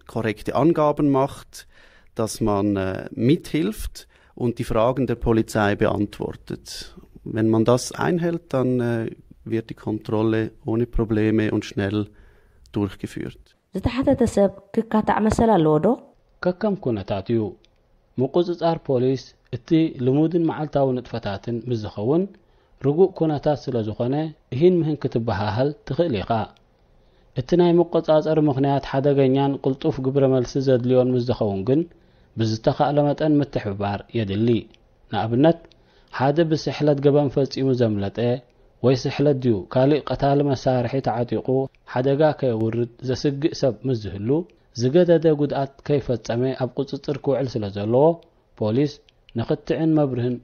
korrekte Angaben macht, dass man äh, mithilft und die Fragen der Polizei beantwortet. Wenn man das einhält, dann äh, wird die Kontrolle ohne Probleme und schnell durchgeführt. ዝተሓተተ ሰብ ክካታዕ መሰል ኣለዎ ዶ? ከከም ኩነታት እዩ። ምቁጽጻር ፖሊስ እቲ ልሙድን መዓልታዊ ንጥፈታትን ምስ ዝኸውን ርጉእ ኩነታት ስለ ዝኾነ እሂን ምህን ክትበሃሃል ትኽእል ኢኻ። እቲ ናይ መቆጻጸሪ ምኽንያት ሓደገኛን ቅልጡፍ ግብረ መልሲ ዘድልዮን ምስ ዝኸውን ግን ብዝተኻእለ መጠን ምትሕብባር የድሊ። ንኣብነት ሓደ ብስሕለት ገበን ፈጺሙ ዘምለጠ ወይ ስሕለት ድዩ ካሊእ ቀታሊ መሳርሒ ተዓጢቑ ሓደጋ ከየውርድ ዘስግእ ሰብ ምስ ዝህሉ ዝገደደ ጉድኣት ከይፈጸመ ኣብ ቁጽጽር ክውዕል ስለ ዘለዎ ፖሊስ ንኽትዕን መብርህን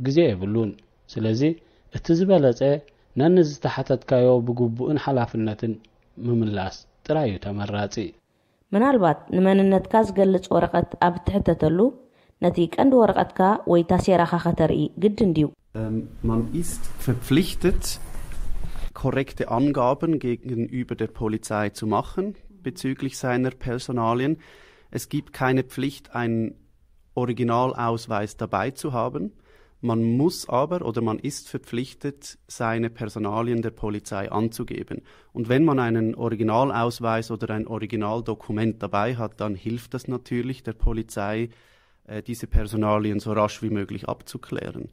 ግዜ የብሉን። ስለዚ እቲ ዝበለጸ ነንዝተሓተትካዮ ብግቡእን ሓላፍነትን ምምላስ ጥራይ እዩ ተመራጺ። ምናልባት ንመንነትካ ዝገልጽ ወረቐት ኣብ እትሕተተሉ ነቲ ቀንዲ ወረቐትካ ወይ ታሴራኻ ከተርኢ ግድን ድዩ? Ähm, man ist verpflichtet, korrekte Angaben gegenüber der Polizei zu machen bezüglich seiner Personalien. Es gibt keine Pflicht, einen Originalausweis dabei zu haben. Man muss aber oder man ist verpflichtet, seine Personalien der Polizei anzugeben. Und wenn man einen Originalausweis oder ein Originaldokument dabei hat, dann hilft das natürlich der Polizei, äh, diese Personalien so rasch wie möglich abzuklären.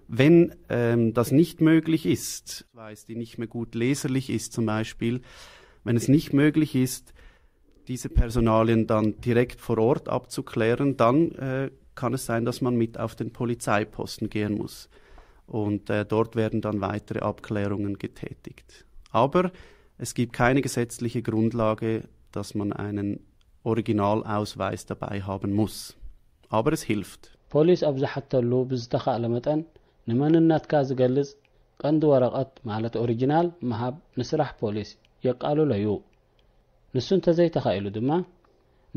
Wenn ähm, das nicht möglich ist, weil die nicht mehr gut leserlich ist zum Beispiel, wenn es nicht möglich ist, diese Personalien dann direkt vor Ort abzuklären, dann äh, kann es sein, dass man mit auf den Polizeiposten gehen muss. Und äh, dort werden dann weitere Abklärungen getätigt. Aber es gibt keine gesetzliche Grundlage, dass man einen Originalausweis dabei haben muss. Aber es hilft. ፖሊስ ኣብ ዝሓተሉ ብዝተኻእለ መጠን ንመንነትካ ዝገልጽ ቀንዲ ወረቐት ማለት ኦሪጂናል ምሃብ ንስራሕ ፖሊስ የቃልሎ እዩ። ንሱ እንተዘይተኻኢሉ ድማ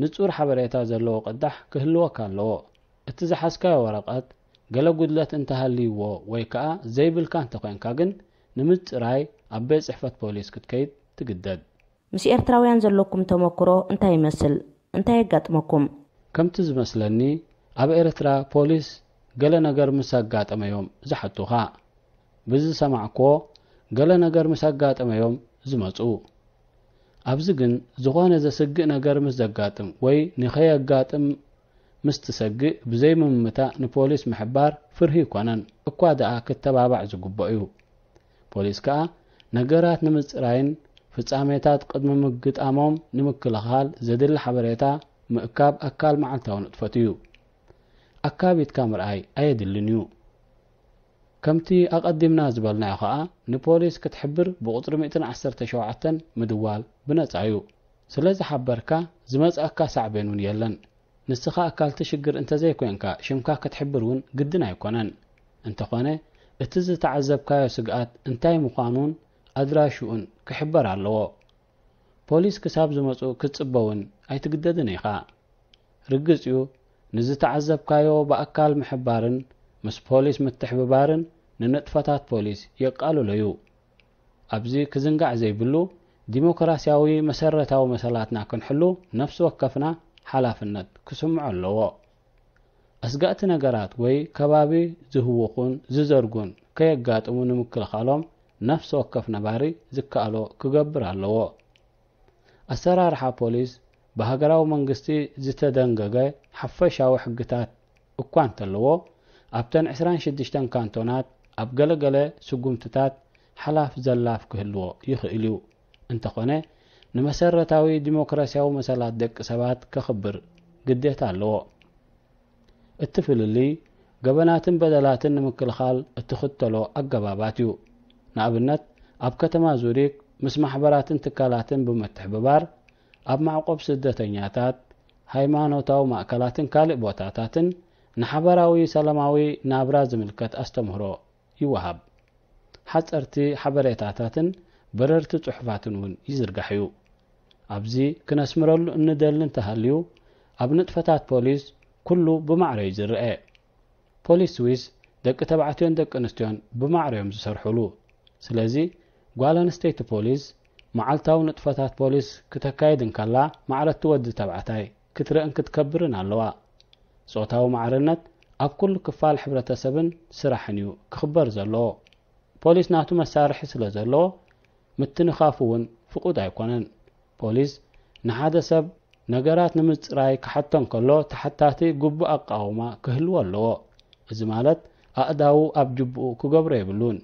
ንጹር ሓበሬታ ዘለዎ ቅዳሕ ክህልወካ ኣለዎ። እቲ ዝሓዝካዮ ወረቐት ገለ ጉድለት እንተሃልይዎ ወይ ከኣ ዘይብልካ እንተኾይንካ ግን ንምጽራይ ኣብ ቤት ጽሕፈት ፖሊስ ክትከይድ ትግደድ። ምስ ኤርትራውያን ዘለኩም ተመክሮ እንታይ ይመስል? እንታይ የጋጥመኩም? ከምቲ ዝመስለኒ ኣብ ኤርትራ ፖሊስ ገለ ነገር ምስ ኣጋጠመዮም ዝሓቱኻ። ብዝሰማዕክዎ ገለ ነገር ምስ ኣጋጠመዮም ዝመጹ። ኣብዚ ግን ዝኾነ ዘስግእ ነገር ምስ ዘጋጥም ወይ ንኸየጋጥም ምስ ትሰግእ ብዘይምምታእ ንፖሊስ ምሕባር ፍርሂ ይኮነን፣ እኳ ደኣ ክተባባዕ ዝግብኦ እዩ። ፖሊስ ከኣ ነገራት ንምጽራይን ፍጻሜታት ቅድሚ ምግጣሞም ንምክልኻል ዘድሊ ሓበሬታ ምእካብ ኣካል መዓልታዊ ንጥፈቱ እዩ። ኣካቢድካ ምርኣይ ኣየድልን እዩ። ከምቲ ኣቐዲምና ዝበልናዮ ኸኣ ንፖሊስ ክትሕብር ብቁጽሪ ሚእትን ዓሰርተ ሸውዓተን ምድዋል ብነጻ እዩ። ስለ ዝሓበርካ ዝመጽኣካ ሳዕቤን እውን የለን። ንስኻ ኣካልቲ ሽግር እንተዘይኮንካ ሽምካ ክትሕብር እውን ግድን ኣይኮነን። እንተኾነ እቲ ዝተዓዘብካዮ ስግኣት እንታይ ምዃኑን ኣድራሽኡን ክሕበር ኣለዎ። ፖሊስ ክሳብ ዝመጹ ክትጽበ እውን ኣይትግደድን ኢኻ። ርግጽ እዩ ንዝተዓዘብካዮ ብኣካል ምሕባርን ምስ ፖሊስ ምትሕብባርን ንንጥፈታት ፖሊስ የቃልሎ እዩ። ኣብዚ ክዝንጋዕ ዘይብሉ ዲሞክራሲያዊ መሰረታዊ መሰላትና ክንሕሉ ነፍሲ ወከፍና ሓላፍነት ክስምዖ ኣለዎ። ኣስጋእቲ ነገራት ወይ ከባቢ ዝህውኹን ዝዘርጉን ከየጋጥሙ ንምክልኻሎም ነፍሲ ወከፍ ነባሪ ዝከኣሎ ክገብር ኣለዎ። ኣሰራርሓ ፖሊስ ብሃገራዊ መንግስቲ ዝተደንገገ ሓፈሻዊ ሕግታት እኳ እንተለዎ ኣብተን ዕስራን ሽዱሽተን ካንቶናት ኣብ ገለገለ ስጉምትታት ሓላፍ ዘላፍ ክህልዎ ይኽእል እዩ። እንተኾነ ንመሰረታዊ ዲሞክራሲያዊ መሰላት ደቂ ሰባት ከኽብር ግዴታ ኣለዎ። እቲ ፍልልይ ገበናትን በደላትን ንምክልኻል እትኽተሎ ኣገባባት እዩ። ንኣብነት ኣብ ከተማ ዙሪክ ምስ ማሕበራትን ትካላትን ብምትሕብባር ኣብ ማዕቆብ ስደተኛታት፣ ሃይማኖታዊ ማእከላትን ካልእ ቦታታትን ንሓበራዊ ሰላማዊ ናብራ ዝምልከት ኣስተምህሮ ይወሃብ። ሓጸርቲ ሓበሬታታትን በረርቲ ጽሑፋትን እውን ይዝርጋሕ እዩ። ኣብዚ ክነስምረሉ እንደሊ እንተሃልዩ ኣብ ንጥፈታት ፖሊስ ኩሉ ብማዕረ እዩ ዝረአ። ፖሊስ ስዊስ ደቂ ተባዕትዮን ደቂ ኣንስትዮን ብማዕረ እዮም ዝሰርሕሉ። ስለዚ ጓል ኣንስተይቲ ፖሊስ መዓልታዊ ንጥፈታት ፖሊስ ክተካይድ እንከላ ማዕረቲ ወዲ ተባዕታይ ክትርእን ክትከብርን ኣለዋ። ጾታዊ ማዕርነት ኣብ ኩሉ ክፋል ሕብረተሰብን ስራሕን እዩ ክኽበር ዘለዎ። ፖሊስ ናቱ መሳርሒ ስለ ዘለዎ ምትንኻፉ እውን ፍቁድ ኣይኮነን። ፖሊስ ንሓደ ሰብ ነገራት ንምጽራይ ክሓቶ እንከሎ ተሓታቲ ግቡእ ኣቃውማ ክህልዎ ኣለዎ። እዚ ማለት ኣእዳዉ ኣብ ጅብኡ ክገብሮ የብሉን።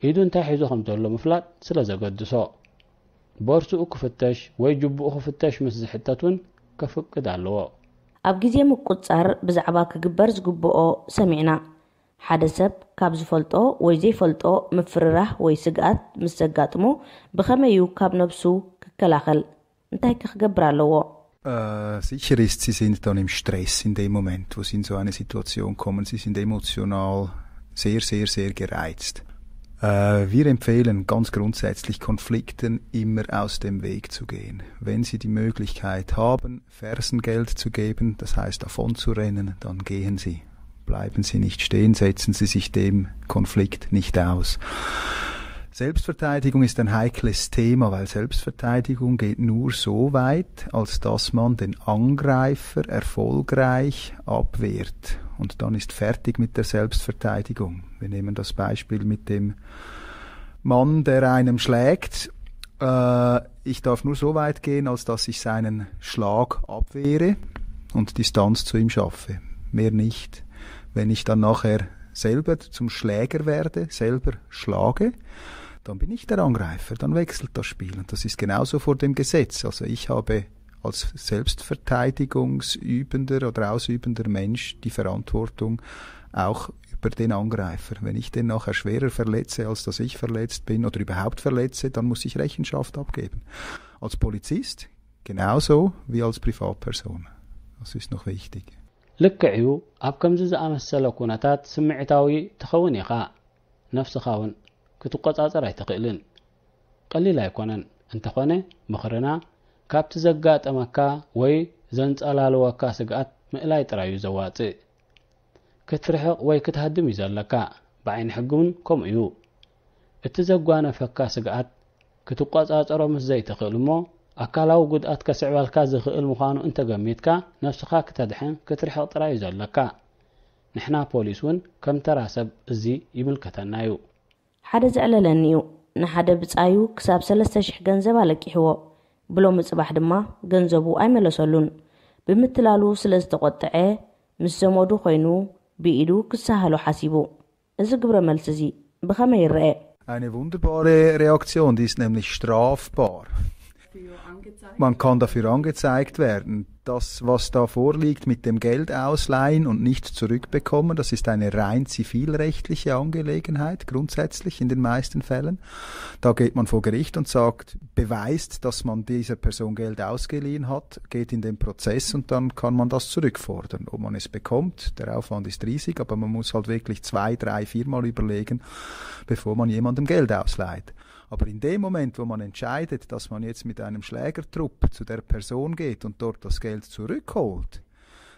ኢዱ እንታይ ሒዙ ከም ዘሎ ምፍላጥ ስለ ዘገድሶ ቦርስኡ ክፍተሽ ወይ ጅብኡ ክፍተሽ ምስ ዝሕተት እውን ከፍቅድ ኣለዎ። ኣብ ግዜ ምቁጽጻር ብዛዕባ ክግበር ዝግብኦ ሰሚዕና። ሓደ ሰብ ካብ ዝፈልጦ ወይ ዘይፈልጦ ምፍርራህ ወይ ስግኣት ምስ ዘጋጥሞ ብኸመይ እዩ ካብ ነብሱ ክከላኸል? እንታይ ከ ክገብር ኣለዎ? Äh, sicher ist, sie sind dann im Stress in dem Moment, wo sie in so eine Situation kommen. Sie sind emotional sehr, sehr, sehr gereizt. Äh, wir empfehlen ganz grundsätzlich, Konflikten immer aus dem Weg zu gehen. Wenn Sie die Möglichkeit haben, Fersengeld zu geben, das heißt davon zu rennen, dann gehen Sie. Bleiben Sie nicht stehen, setzen Sie sich dem Konflikt nicht aus. Selbstverteidigung ist ein heikles Thema, weil Selbstverteidigung geht nur so weit, als dass man den Angreifer erfolgreich abwehrt. Und dann ist fertig mit der Selbstverteidigung. Wir nehmen das Beispiel mit dem Mann, der einem schlägt. Äh, ich darf nur so weit gehen, als dass ich seinen Schlag abwehre und Distanz zu ihm schaffe. Mehr nicht. Wenn ich dann nachher selber zum Schläger werde, selber schlage, dann bin ich der Angreifer, dann wechselt das Spiel. Und das ist genauso vor dem Gesetz. Also ich habe als selbstverteidigungsübender oder ausübender Mensch die Verantwortung auch über den Angreifer. Wenn ich den nachher schwerer verletze, als dass ich verletzt bin oder überhaupt verletze, dann muss ich Rechenschaft abgeben. Als Polizist genauso wie als Privatperson. Das ist noch wichtig. ልክዕ እዩ። ኣብ ከምዚ ዝኣመሰለ ኩነታት ስምዒታዊ ትኸውን ኢኻ። ነፍስኻ እውን ክትቆጻጸር ኣይትኽእልን። ቀሊል ኣይኮነን። እንተኾነ ምኽርና ካብቲ ዘጋጠመካ ወይ ዘንጸላልወካ ስግኣት ምእላይ ጥራይ እዩ ዘዋጽእ። ክትርሕቕ ወይ ክትሃድም እዩ ዘለካ። ብዓይኒ ሕጊ እውን ከምኡ እዩ። እቲ ዘጓነፈካ ስግኣት ክትቆጻጸሮ ምስ ዘይትኽእል እሞ ኣካላዊ ጉድኣት ከስዕበልካ ዝኽእል ምዃኑ እንተገሚትካ ነፍስኻ ክተድሕን ክትርሕቕ ጥራይ እዩ ዘለካ። ንሕና ፖሊስ እውን ከም ተራ ሰብ እዚ ይምልከተና እዩ። ሓደ ዘዕለለኒ እዩ። ንሓደ ብጻዩ ክሳብ ሰለስተ ሽሕ ገንዘብ ኣለቂሕዎ። ብሎሚ ጽባሕ ድማ ገንዘቡ ኣይመለሰሉን። ብምትላሉ ስለ ዝተቖጥዐ ምስ ዘመዱ ኮይኑ ብኢዱ ክሰሃሎ ሓሲቡ። እዚ ግብረ መልሲ እዚ ብኸመይ ይረአ? Eine wunderbare Reaktion, die ist nämlich strafbar. Man kann dafür angezeigt werden. Das, was da vorliegt mit dem Geld ausleihen und nicht zurückbekommen, das ist eine rein zivilrechtliche Angelegenheit, grundsätzlich in den meisten Fällen. Da geht man vor Gericht und sagt, beweist, dass man dieser Person Geld ausgeliehen hat, geht in den Prozess und dann kann man das zurückfordern. Ob man es bekommt, der Aufwand ist riesig, aber man muss halt wirklich zwei, drei, viermal überlegen, bevor man jemandem Geld ausleiht. Aber in dem Moment, wo man entscheidet, dass man jetzt mit einem Schlägertrupp zu der Person geht und dort das Geld zurückholt,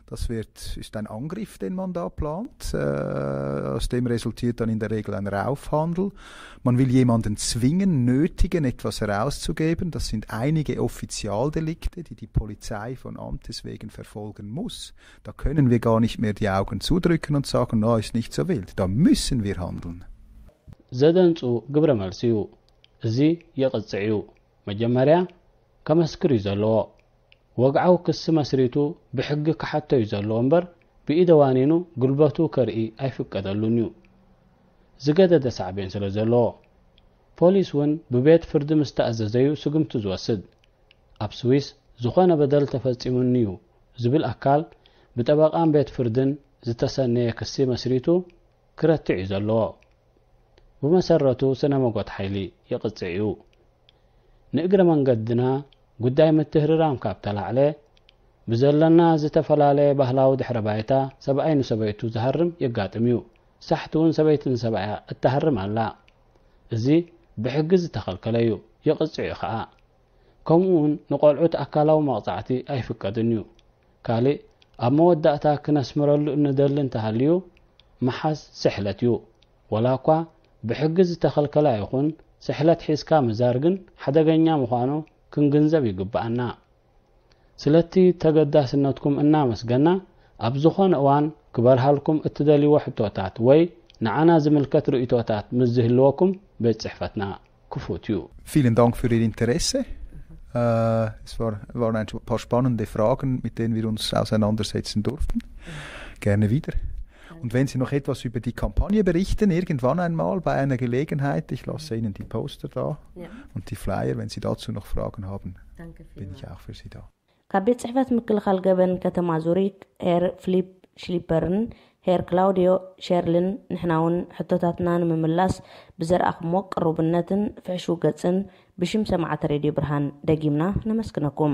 das wird, ist ein Angriff, den man da plant. Äh, aus dem resultiert dann in der Regel ein Raufhandel. Man will jemanden zwingen, nötigen, etwas herauszugeben. Das sind einige Offizialdelikte, die die Polizei von Amtes wegen verfolgen muss. Da können wir gar nicht mehr die Augen zudrücken und sagen, na, ist nicht so wild. Da müssen wir handeln. ዘደንጹ ግብረ መልሲ እዩ። እዚ የቕጽዕ እዩ። መጀመርያ ከመስክር እዩ ዘለዎ። ወግዓዊ ክሲ መስሪቱ ብሕጊ ክሓቶ እዩ ዘለዎ እምበር ብኢደ ዋኒኑ ጉልበቱ ከርኢ ኣይፍቀደሉን እዩ። ዝገደደ ሳዕቤን ስለ ዘለዎ። ፖሊስ እውን ብቤት ፍርዲ ምስ ተኣዘዘ እዩ ስጉምቲ ዝወስድ። ኣብ ስዊስ ዝኾነ በደል ተፈጺሙኒ እዩ ዝብል ኣካል ብጠበቓን ቤት ፍርድን ዝተሰነየ ክሲ መስሪቱ ክረትዕ እዩ ዘለዎ። ብመሰረቱ ስነ መጎት ሓይሊ ይቕጽዕ እዩ። ንእግረ መንገድና ጉዳይ ምትህርራም ካብ ተላዕለ ብዘለና ዝተፈላለየ ባህላዊ ድሕረ ባይታ ሰብኣይ ንሰበይቱ ዝሃርም የጋጥም እዩ። ሳሕቲ እውን ሰበይቲ ንሰብኣያ እትሃርም ኣላ። እዚ ብሕጊ ዝተኸልከለ እዩ፣ ይቕጽዕ እዩ ኸኣ። ከምኡ እውን ንቆልዑት ኣካላዊ መቕጻዕቲ ኣይፍቀድን እዩ። ካልእ ኣብ መወዳእታ ክነስምረሉ እንደሊ እንተሃልዩ ምሓዝ ስሕለት እዩ። ወላ እኳ ብሕጊ ዝተኸልከለ ኣይኹን፣ ስሕለት ሒዝካ ምዛር ግን ሓደገኛ ምዃኑ ክንግንዘብ ይግብኣና። ስለቲ ተገዳስነትኩም እናመስገና ኣብ ዝኾነ እዋን ክበርሃልኩም እትደልይዎ ሕቶታት ወይ ንዓና ዝምልከት ርእይቶታት ምስ ዝህልወኩም ቤት ጽሕፈትና ክፉት እዩ። Vielen Dank für Ihr Interesse. Äh, es war, waren ein paar spannende Fragen, mit denen wir uns auseinandersetzen durften. Gerne wieder. Und wenn Sie noch etwas über die Kampagne berichten, irgendwann einmal bei einer Gelegenheit, ich lasse Ihnen die Poster da Ja. Und die Flyer, wenn Sie dazu noch Fragen haben, Danke bin ich vielmals. Auch für Sie da. ካብ ቤት ጽሕፈት ምክልኻል ገበን ከተማ ዙሪክ ሄር ፍሊፕ ሽሊፐርን ሄር ክላውዲዮ ሸርልን ንሕና እውን ሕቶታትና ንምምላስ ብዘርኣኹሞ ቅሩብነትን ፍሕሹው ገጽን ብሽም ሰማዕቲ ሬድዮ ብርሃን ደጊምና ነመስግነኩም።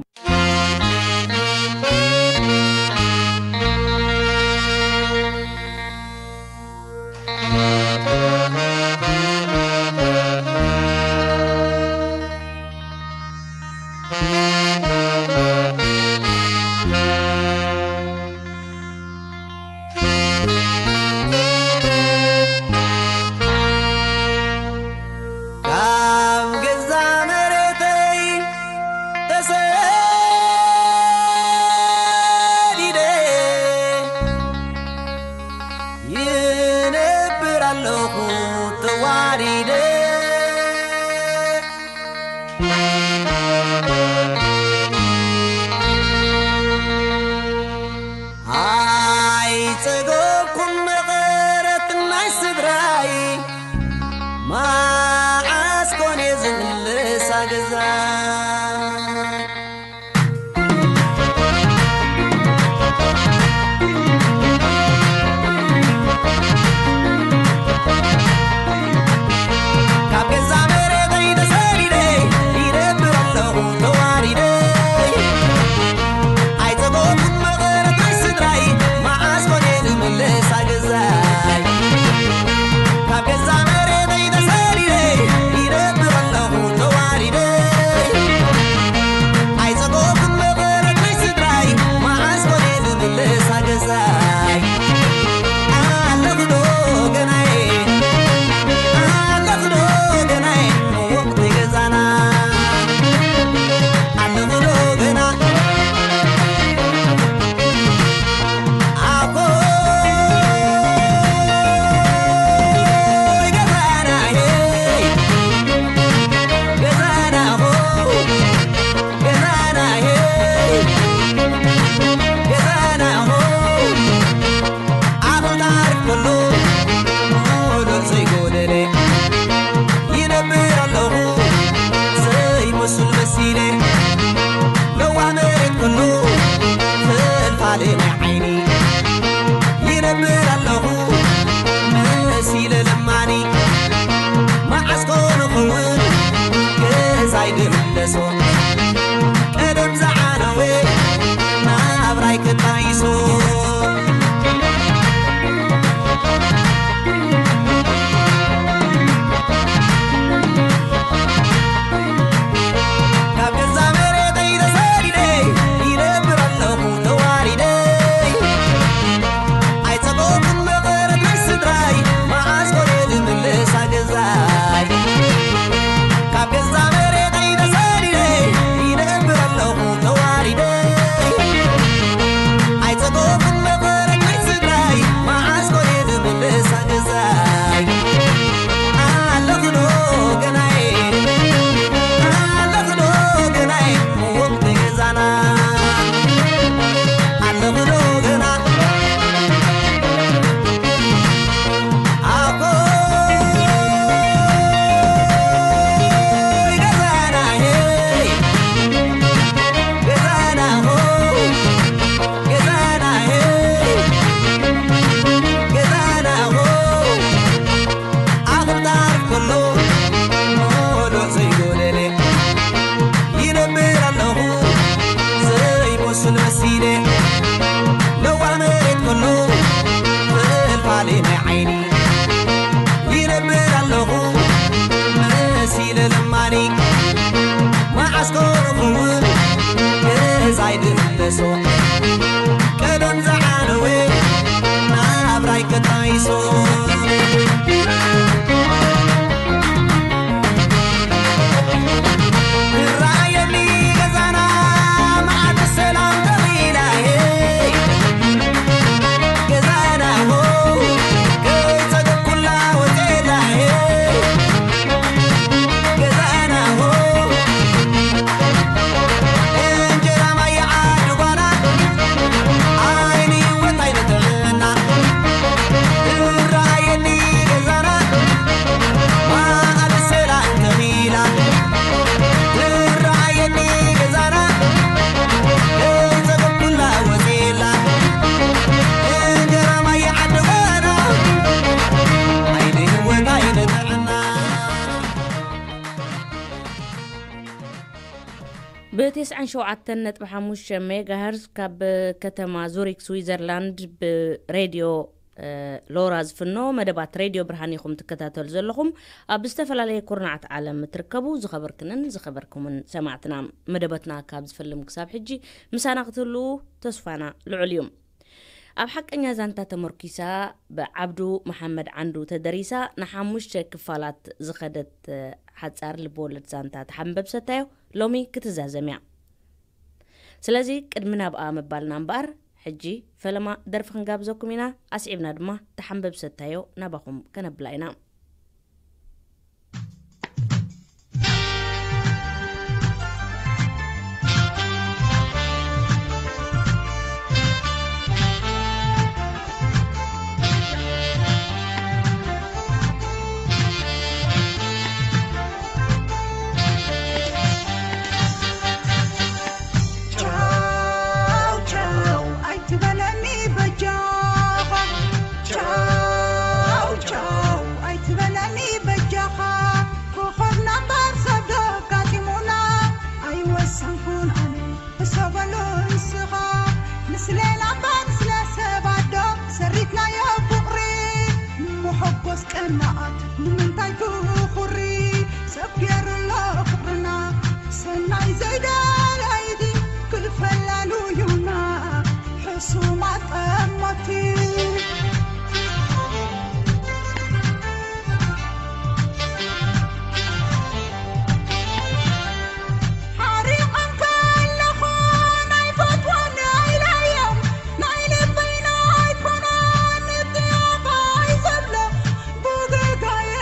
መሲለ ለዋ መሬት ኩሉ ፍልፋሌ ናይ ዓይኒ ይነብር ኣለኹ መሲለ ለማኒ መዓስ ኮንኹውን ገዛይ ድህለሶ ቀደም ዝዓነወ ናብራይ ከጣይሶ ራየኒ ገዛና መዓት ሰላም ተኺላ ገዛና ሆ ከይጸገኩላ ወቴላ ገዛና ሆ እንጀራ ማየ ዓዲ ጓና ኣይኒ ወታይ ንጥዕና ራየኒ ገዛና ማዓል ሰላም ተኺላ ትረኣየኒ ገዛና ከይጸገብኩላ ወፂላ እንጀራ ማየ ዓዲ ጓና ኣይኒ ህወት ኣይኒ ጥዕና ብ97.5 ሜጋሄርዝ ካብ ከተማ ዙሪክ ስዊዘርላንድ ብሬድዮ ሎራ ዝፍኖ መደባት ሬድዮ ብርሃን ኢኹም ትከታተሉ ዘለኹም። ኣብ ዝተፈላለየ ኩርናዓት ዓለም እትርከቡ ዝኸበርክንን ዝኸበርኩምን ሰማዕትና፣ መደባትና ካብ ዝፍልም ክሳብ ሕጂ ምሳና ክትህልዉ ተስፋና ልዑል እዩ። ኣብ ሓቀኛ ዛንታ ተመርኪሳ ብዓብዱ መሓመድ ዓንዱ ተደሪሳ ንሓሙሽተ ክፋላት ዝኸደት ሓጻር ልብወለድ ዛንታ ተሓንበብ ሰታዮ ሎሚ ክትዛዘም እያ። ስለዚ ቅድሚ ናብኣ ምባልና እምበኣር፣ ሕጂ ፈለማ ደርፊ ክንጋብዘኩም ኢና። ኣስዒብና ድማ ተሓንበብ ሰታዮ ናባኹም ከነብላ ኢና። ቻው ቻው ኣይትበለኒ በጃኻ፣ ቻው ቻው ኣይትበለኒ በጃኻ። ኮኾብና እምበር ሰብ ዶ ኣጋጢሙና? ኣይወሰንኩን ኣነ፣ ሕሰበሉ ንስኻ። ንስሌና እምበር ንስለ ሰባት ዶ ሰሪትናዮ ፍቕሪ? ንመሐጎስ ቀናኣት ንምንታይ ትኹሪ? ሰብ ገይሩ ኣሎ ፍቕርና ሰናይ ዘይደለይቲ ክፈላልዩና ሕሱማት ጠመቲ። ሓሪቐን ከለኹ ናይ ፈትወን ኣይለዮም ናይ ልበይና ኣይኮነን ንጥያባይ ዘብሎ ብገጋየ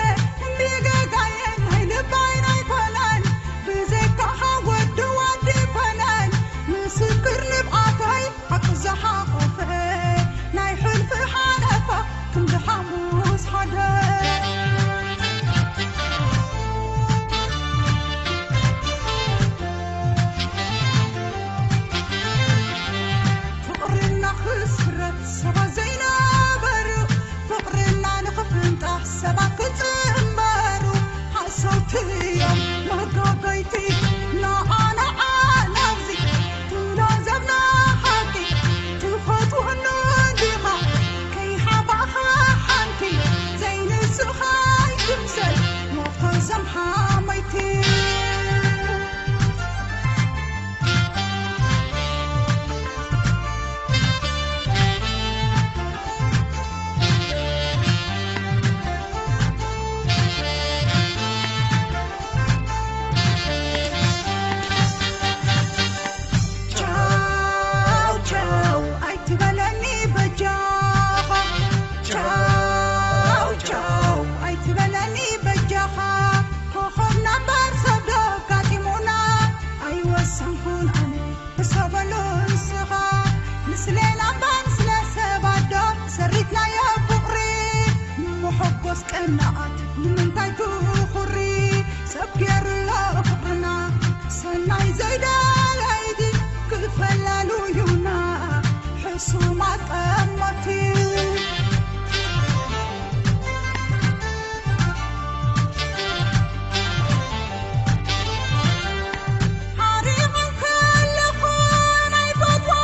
ብገጋየ ናይ ልባይ ኣይኮነን ብዘይካኻ ወዲ ወዲ ኣይኮነን ምስክር ንብዓተይ ሓቂ ዝሓቖፈ ናይ ሕልፊ ሓለፋ ክንዲ ሓሙስ ሓደ ፍቕርና ክስረት ሰባት ዘይነበሩ ፍቕርና ንኽፍንጣሕ ሰባት ክጽንበሩ ሓሰውቲ እዮም መጋገይቲ ንዓና ዓላምዚ ትብሎ ዘብና ሓቂ ትፈትወኑ ዲኻ ከይሓባኻ ሓንቲ ዘይንስኻ ይምሰል ሞኽቶ ዘምሓመይቲ ቻው ቻው ኣይትበለኒ በጃኻ ቻው ቻው ኣይትበለኒ በጃኻ ኮኾብና እምበር ሰብ ዶ ኣጋጢሙና ኣይወሰንኩን ኣነ ሕሰበሉ ንስኻ ንስሌና እምበር ንስለ ሰባት ዶ ሰሪትናዮ ፍቕሪ ንመሐጎስ ቀናኣት ንምንታይ ትኹሪ ሰብ ገይሩ ኣሎ ፍቕርና ሰናይ ዘይደለይቲ ክፈላልዩና ሕሱማት ጠመቲ ሓሪቐን ከለኹ ናይ ፈትዋ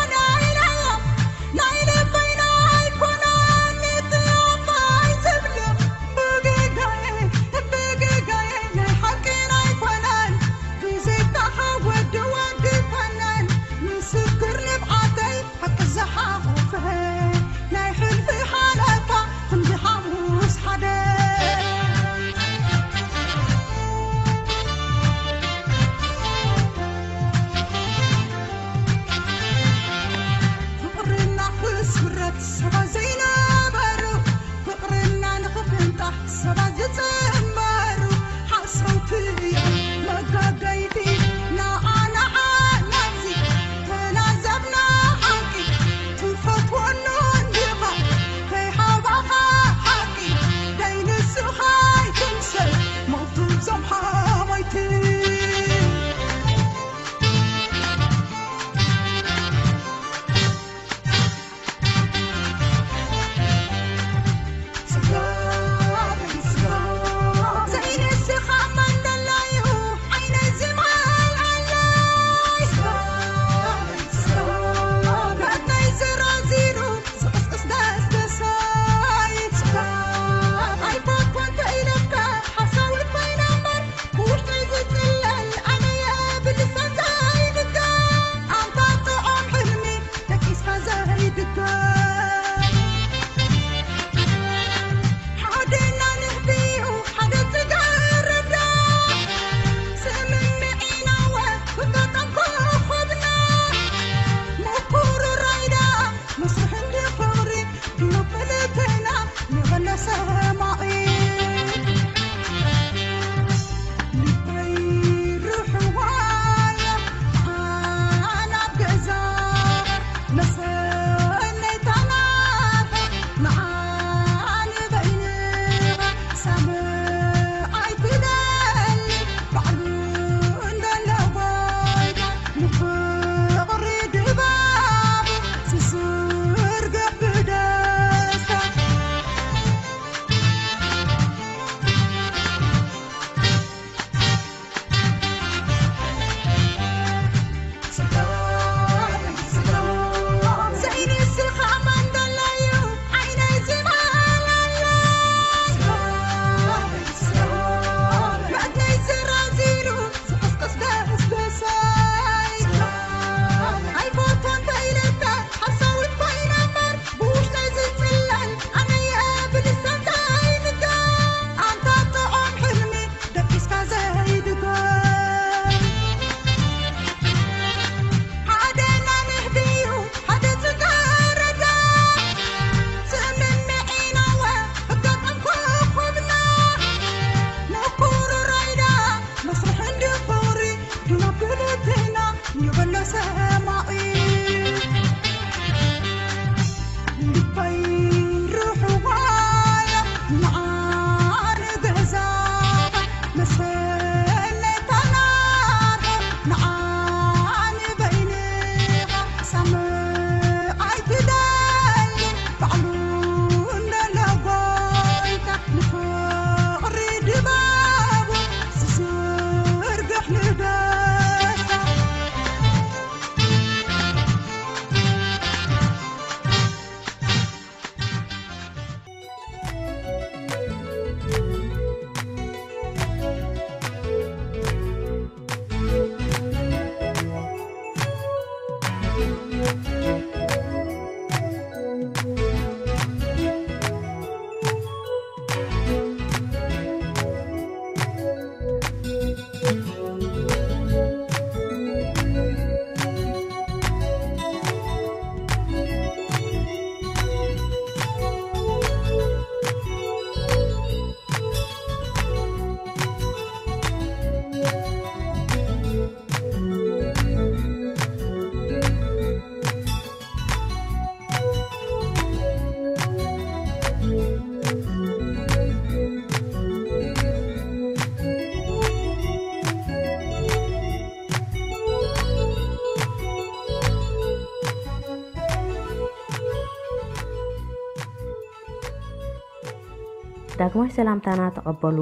ዳግማይ ሰላምታና ተቐበሉ።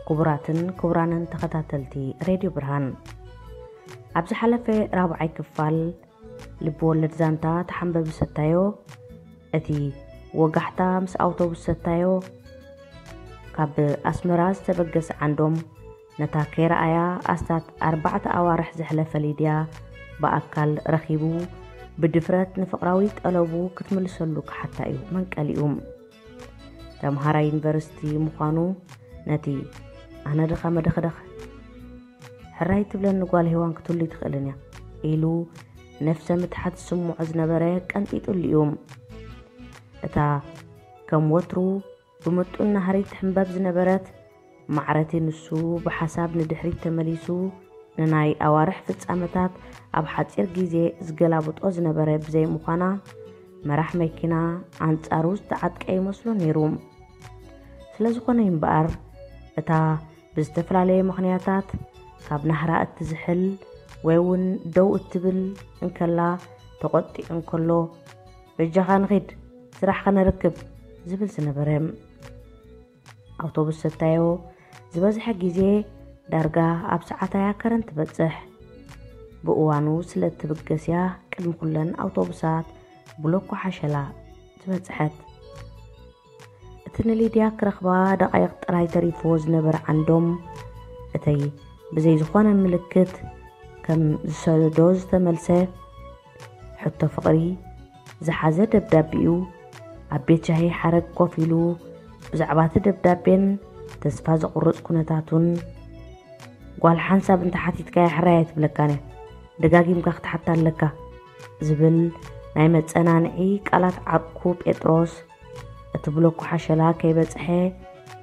ክቡራትን ክቡራንን ተኸታተልቲ ሬድዮ ብርሃን፣ ኣብ ዝሓለፈ ራብዓይ ክፋል ልብ ወለድ ዛንታ ተሓንበቢ ሰታዮ፣ እቲ ወጋሕታ ምስ ኣውቶቡስ ሰታዮ፣ ካብ ኣስመራ ዝተበገሰ ዓንዶም፣ ነታ ከይረኣያ ኣስታት ኣርባዕተ ኣዋርሕ ዘሕለፈ ሊድያ ብኣካል ረኺቡ፣ ብድፍረት ንፍቕራዊ ጠለቡ ክትምልሰሉ ክሓታ እዩ መንቀሊኡ። ተምሃራይ ዩኒቨርሲቲ ምዃኑ ነቲ ኣነ ድኻ መደኽደኽ ሕራይ ትብለኒ ጓል ሄዋን ክትህሉ ኣይትኽእልን እያ ኢሉ ነፍሰ ምትሓት ዝስምዖ ዝነበረ ቀንጢጡሉ እዩ። እታ ከም ወትሩ ብምጡን ናህሪ ትሕንበብ ዝነበረት ማዕረቲ ንሱ ብሓሳብ ንድሕሪት ተመሊሱ ንናይ ኣዋርሕ ፍጻመታት ኣብ ሓጺር ግዜ ዝገላብጦ ዝነበረ ብዘይ ምዃና፣ መራሕ መኪና ኣንጻሩ ዝተዓጥቀ ይመስሎ ነይሩ። ስለ ዝኾነ እምበኣር፣ እታ ብዝተፈላለየ ምኽንያታት ካብ ናህራ እትዝሕል ወይ እውን ደው እትብል እንከላ ተቖጢዑ እንከሎ፣ "በጃኻ ንኺድ፣ ስራሕ ከነርክብ" ዝብል ዝነበረ። ኣውቶቡስ ሰታዮ ዝበዝሐ ግዜ ዳርጋ ኣብ ሰዓት ኣያ ከረን ትበጽሕ። ብእዋኑ ስለ እትብገስ እያ ቅድሚ ኩለን ኣውቶቡሳት ብሎኮ ሓሸላ ዝበጽሐት። እቲ ንሊድያ ክረኽባ ደቓይቕ ጥራይ ተሪፍዎ ዝነበረ ዓንዶም፣ እተይ ብዘይ ዝኾነ ምልክት ከም ዝሰደዶ ዝተመልሰ ሕቶ ፍቕሪ ዝሓዘ ደብዳቤኡ፣ ኣብ ቤት ሻሂ ሓረግ ኮፍ ኢሉ ብዛዕባ እቲ ደብዳቤን ተስፋ ዘቑርጽ ኩነታቱን፣ "ጓል ሓንሳብ እንተ ሓቲትካያ ሕራይ ኣይትብለካን እያ፣ ደጋጊምካ ክትሓታ ኣለካ" ዝብል ናይ መጸናንዒ ቃላት ዓርኩ ጴጥሮስ፣ እቲ ብሎኮ ሓሸላ ከይበጽሐ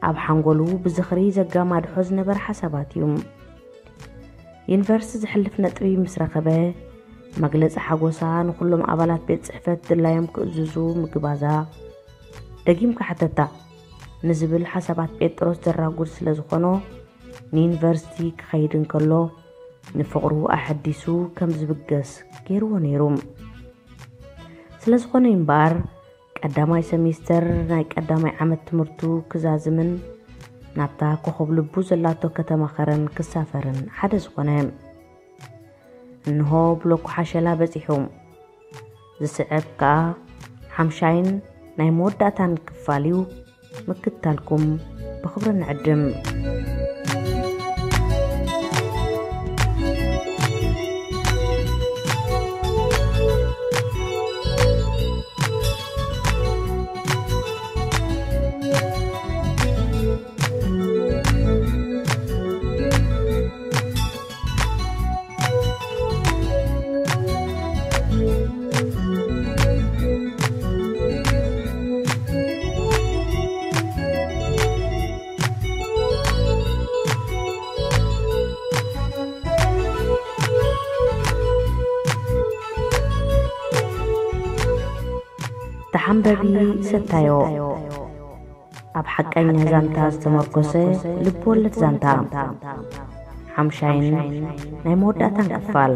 ኣብ ሓንጎሉ ብዝኽሪ ዘጋማድሖ ዝነበረ ሓሳባት እዩ። ዩኒቨርሲቲ ዘሕልፍ ነጥቢ ምስ ረኸበ፣ መግለጺ ሓጎሳ ንኹሎም ኣባላት ቤት ጽሕፈት ድላዮም ክእዝዙ ምግባዛ፣ ደጊምካ ሕተታ ንዝብል ሓሳባት ጴጥሮስ ዘራጉድ ስለ ዝኾኖ፣ ንዩኒቨርሲቲ ክኸይድ እንከሎ ንፍቕሩ ኣሐዲሱ ከም ዝብገስ ገይርዎ ነይሩ። ስለ ዝኾነ እምበኣር፣ ቀዳማይ ሰሚስተር ናይ ቀዳማይ ዓመት ትምህርቱ ክዛዝምን ናብታ ኮኸብ ልቡ ዘላቶ ከተማ ኸረን ክሳፈርን ሓደ ዝኾነ። እንሆ ብሎኮ ሓሸላ በጺሑ። ዝስዕብ ከኣ ሓምሻይን ናይ መወዳእታን ክፋል እዩ። ምክትታልኩም ብኽብሪ ንዕድም። ተሓንበቢ ሰታዮ። ኣብ ሓቀኛ ዛንታ ዝተመርኮሰ ልብ ወለድ ዛንታ። ሓምሻይን ናይ መወዳእታን ክፋል።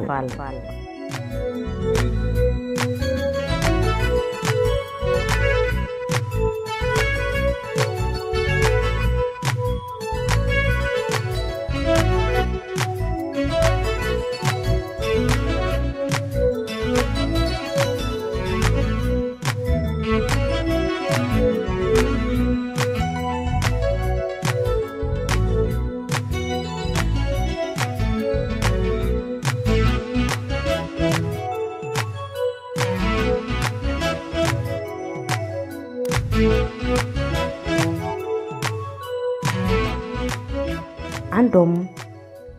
ዓንዶም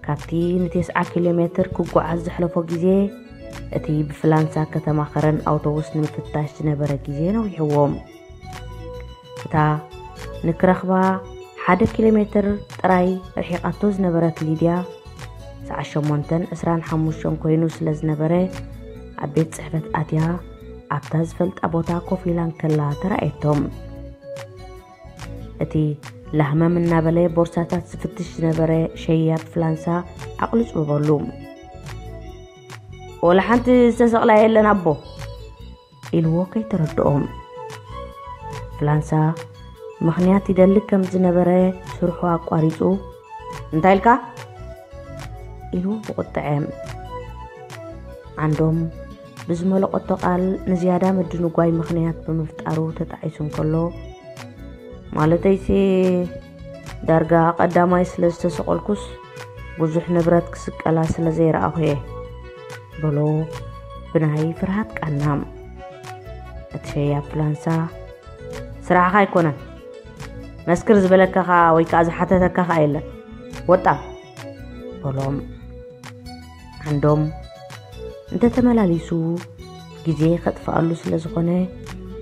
ካብቲ ንቴስዓ ኪሎ ሜትር ክጓዓዝ ዘሕለፎ ግዜ፣ እቲ ብፍላንሳ ከተማ ከረን ኣውቶቡስ ንምፍታሽ ዝነበረ ግዜ ነዊሕዎም። እታ ንክረኽባ ሓደ ኪሎ ሜትር ጥራይ ርሒቓቶ ዝነበረት ሊድያ፣ ሰዓት ሸሞንተን ዕስራን ሓሙሽተን ኮይኑ ስለ ዝነበረ፣ ኣብ ቤት ጽሕፈት ኣትያ ኣብታ ዝፈልጣ ቦታ ኮፍ ኢላ እንከላ ተራእየቶም። እቲ ላህመም እናበለ ቦርሳታት ዝፍትሽ ዝነበረ ሸያብ ፍላንሳ ኣቕልጭ በበሉ። "ወላ ሓንቲ ዝተሰቕላ የለን ኣቦ" ኢልዎ ከይተረድኦም። ፍላንሳ ምኽንያት ይደሊ ከም ዝነበረ ስርሑ ኣቋሪጹ፣ "እንታይ ኢልካ?" ኢሉ ብቁጥዐ። ዓንዶም ብዝመለቆቶ ቃል ንዝያዳ ምድንጓይ ምኽንያት ብምፍጣሩ ተጣዒሱ እንከሎ፣ "ማለተይሲ ዳርጋ ቀዳማይ ስለ ዝተሰቆልኩስ ብዙሕ ንብረት ክስቀላ ስለ ዘይረኣኹ እየ" በሎ ብናይ ፍርሃት ቃና። እቲ ሸያብ ፍላንሳ፣ "ስራሕኻ ኣይኮነን፣ መስክር ዝበለካ ኸኣ ወይ ከኣ ዝሓተተካ ኸኣ የለን፣ ወጣ" በሎም። ዓንዶም እንተተመላሊሱ ግዜ ከጥፍኣሉ ስለ ዝኾነ፣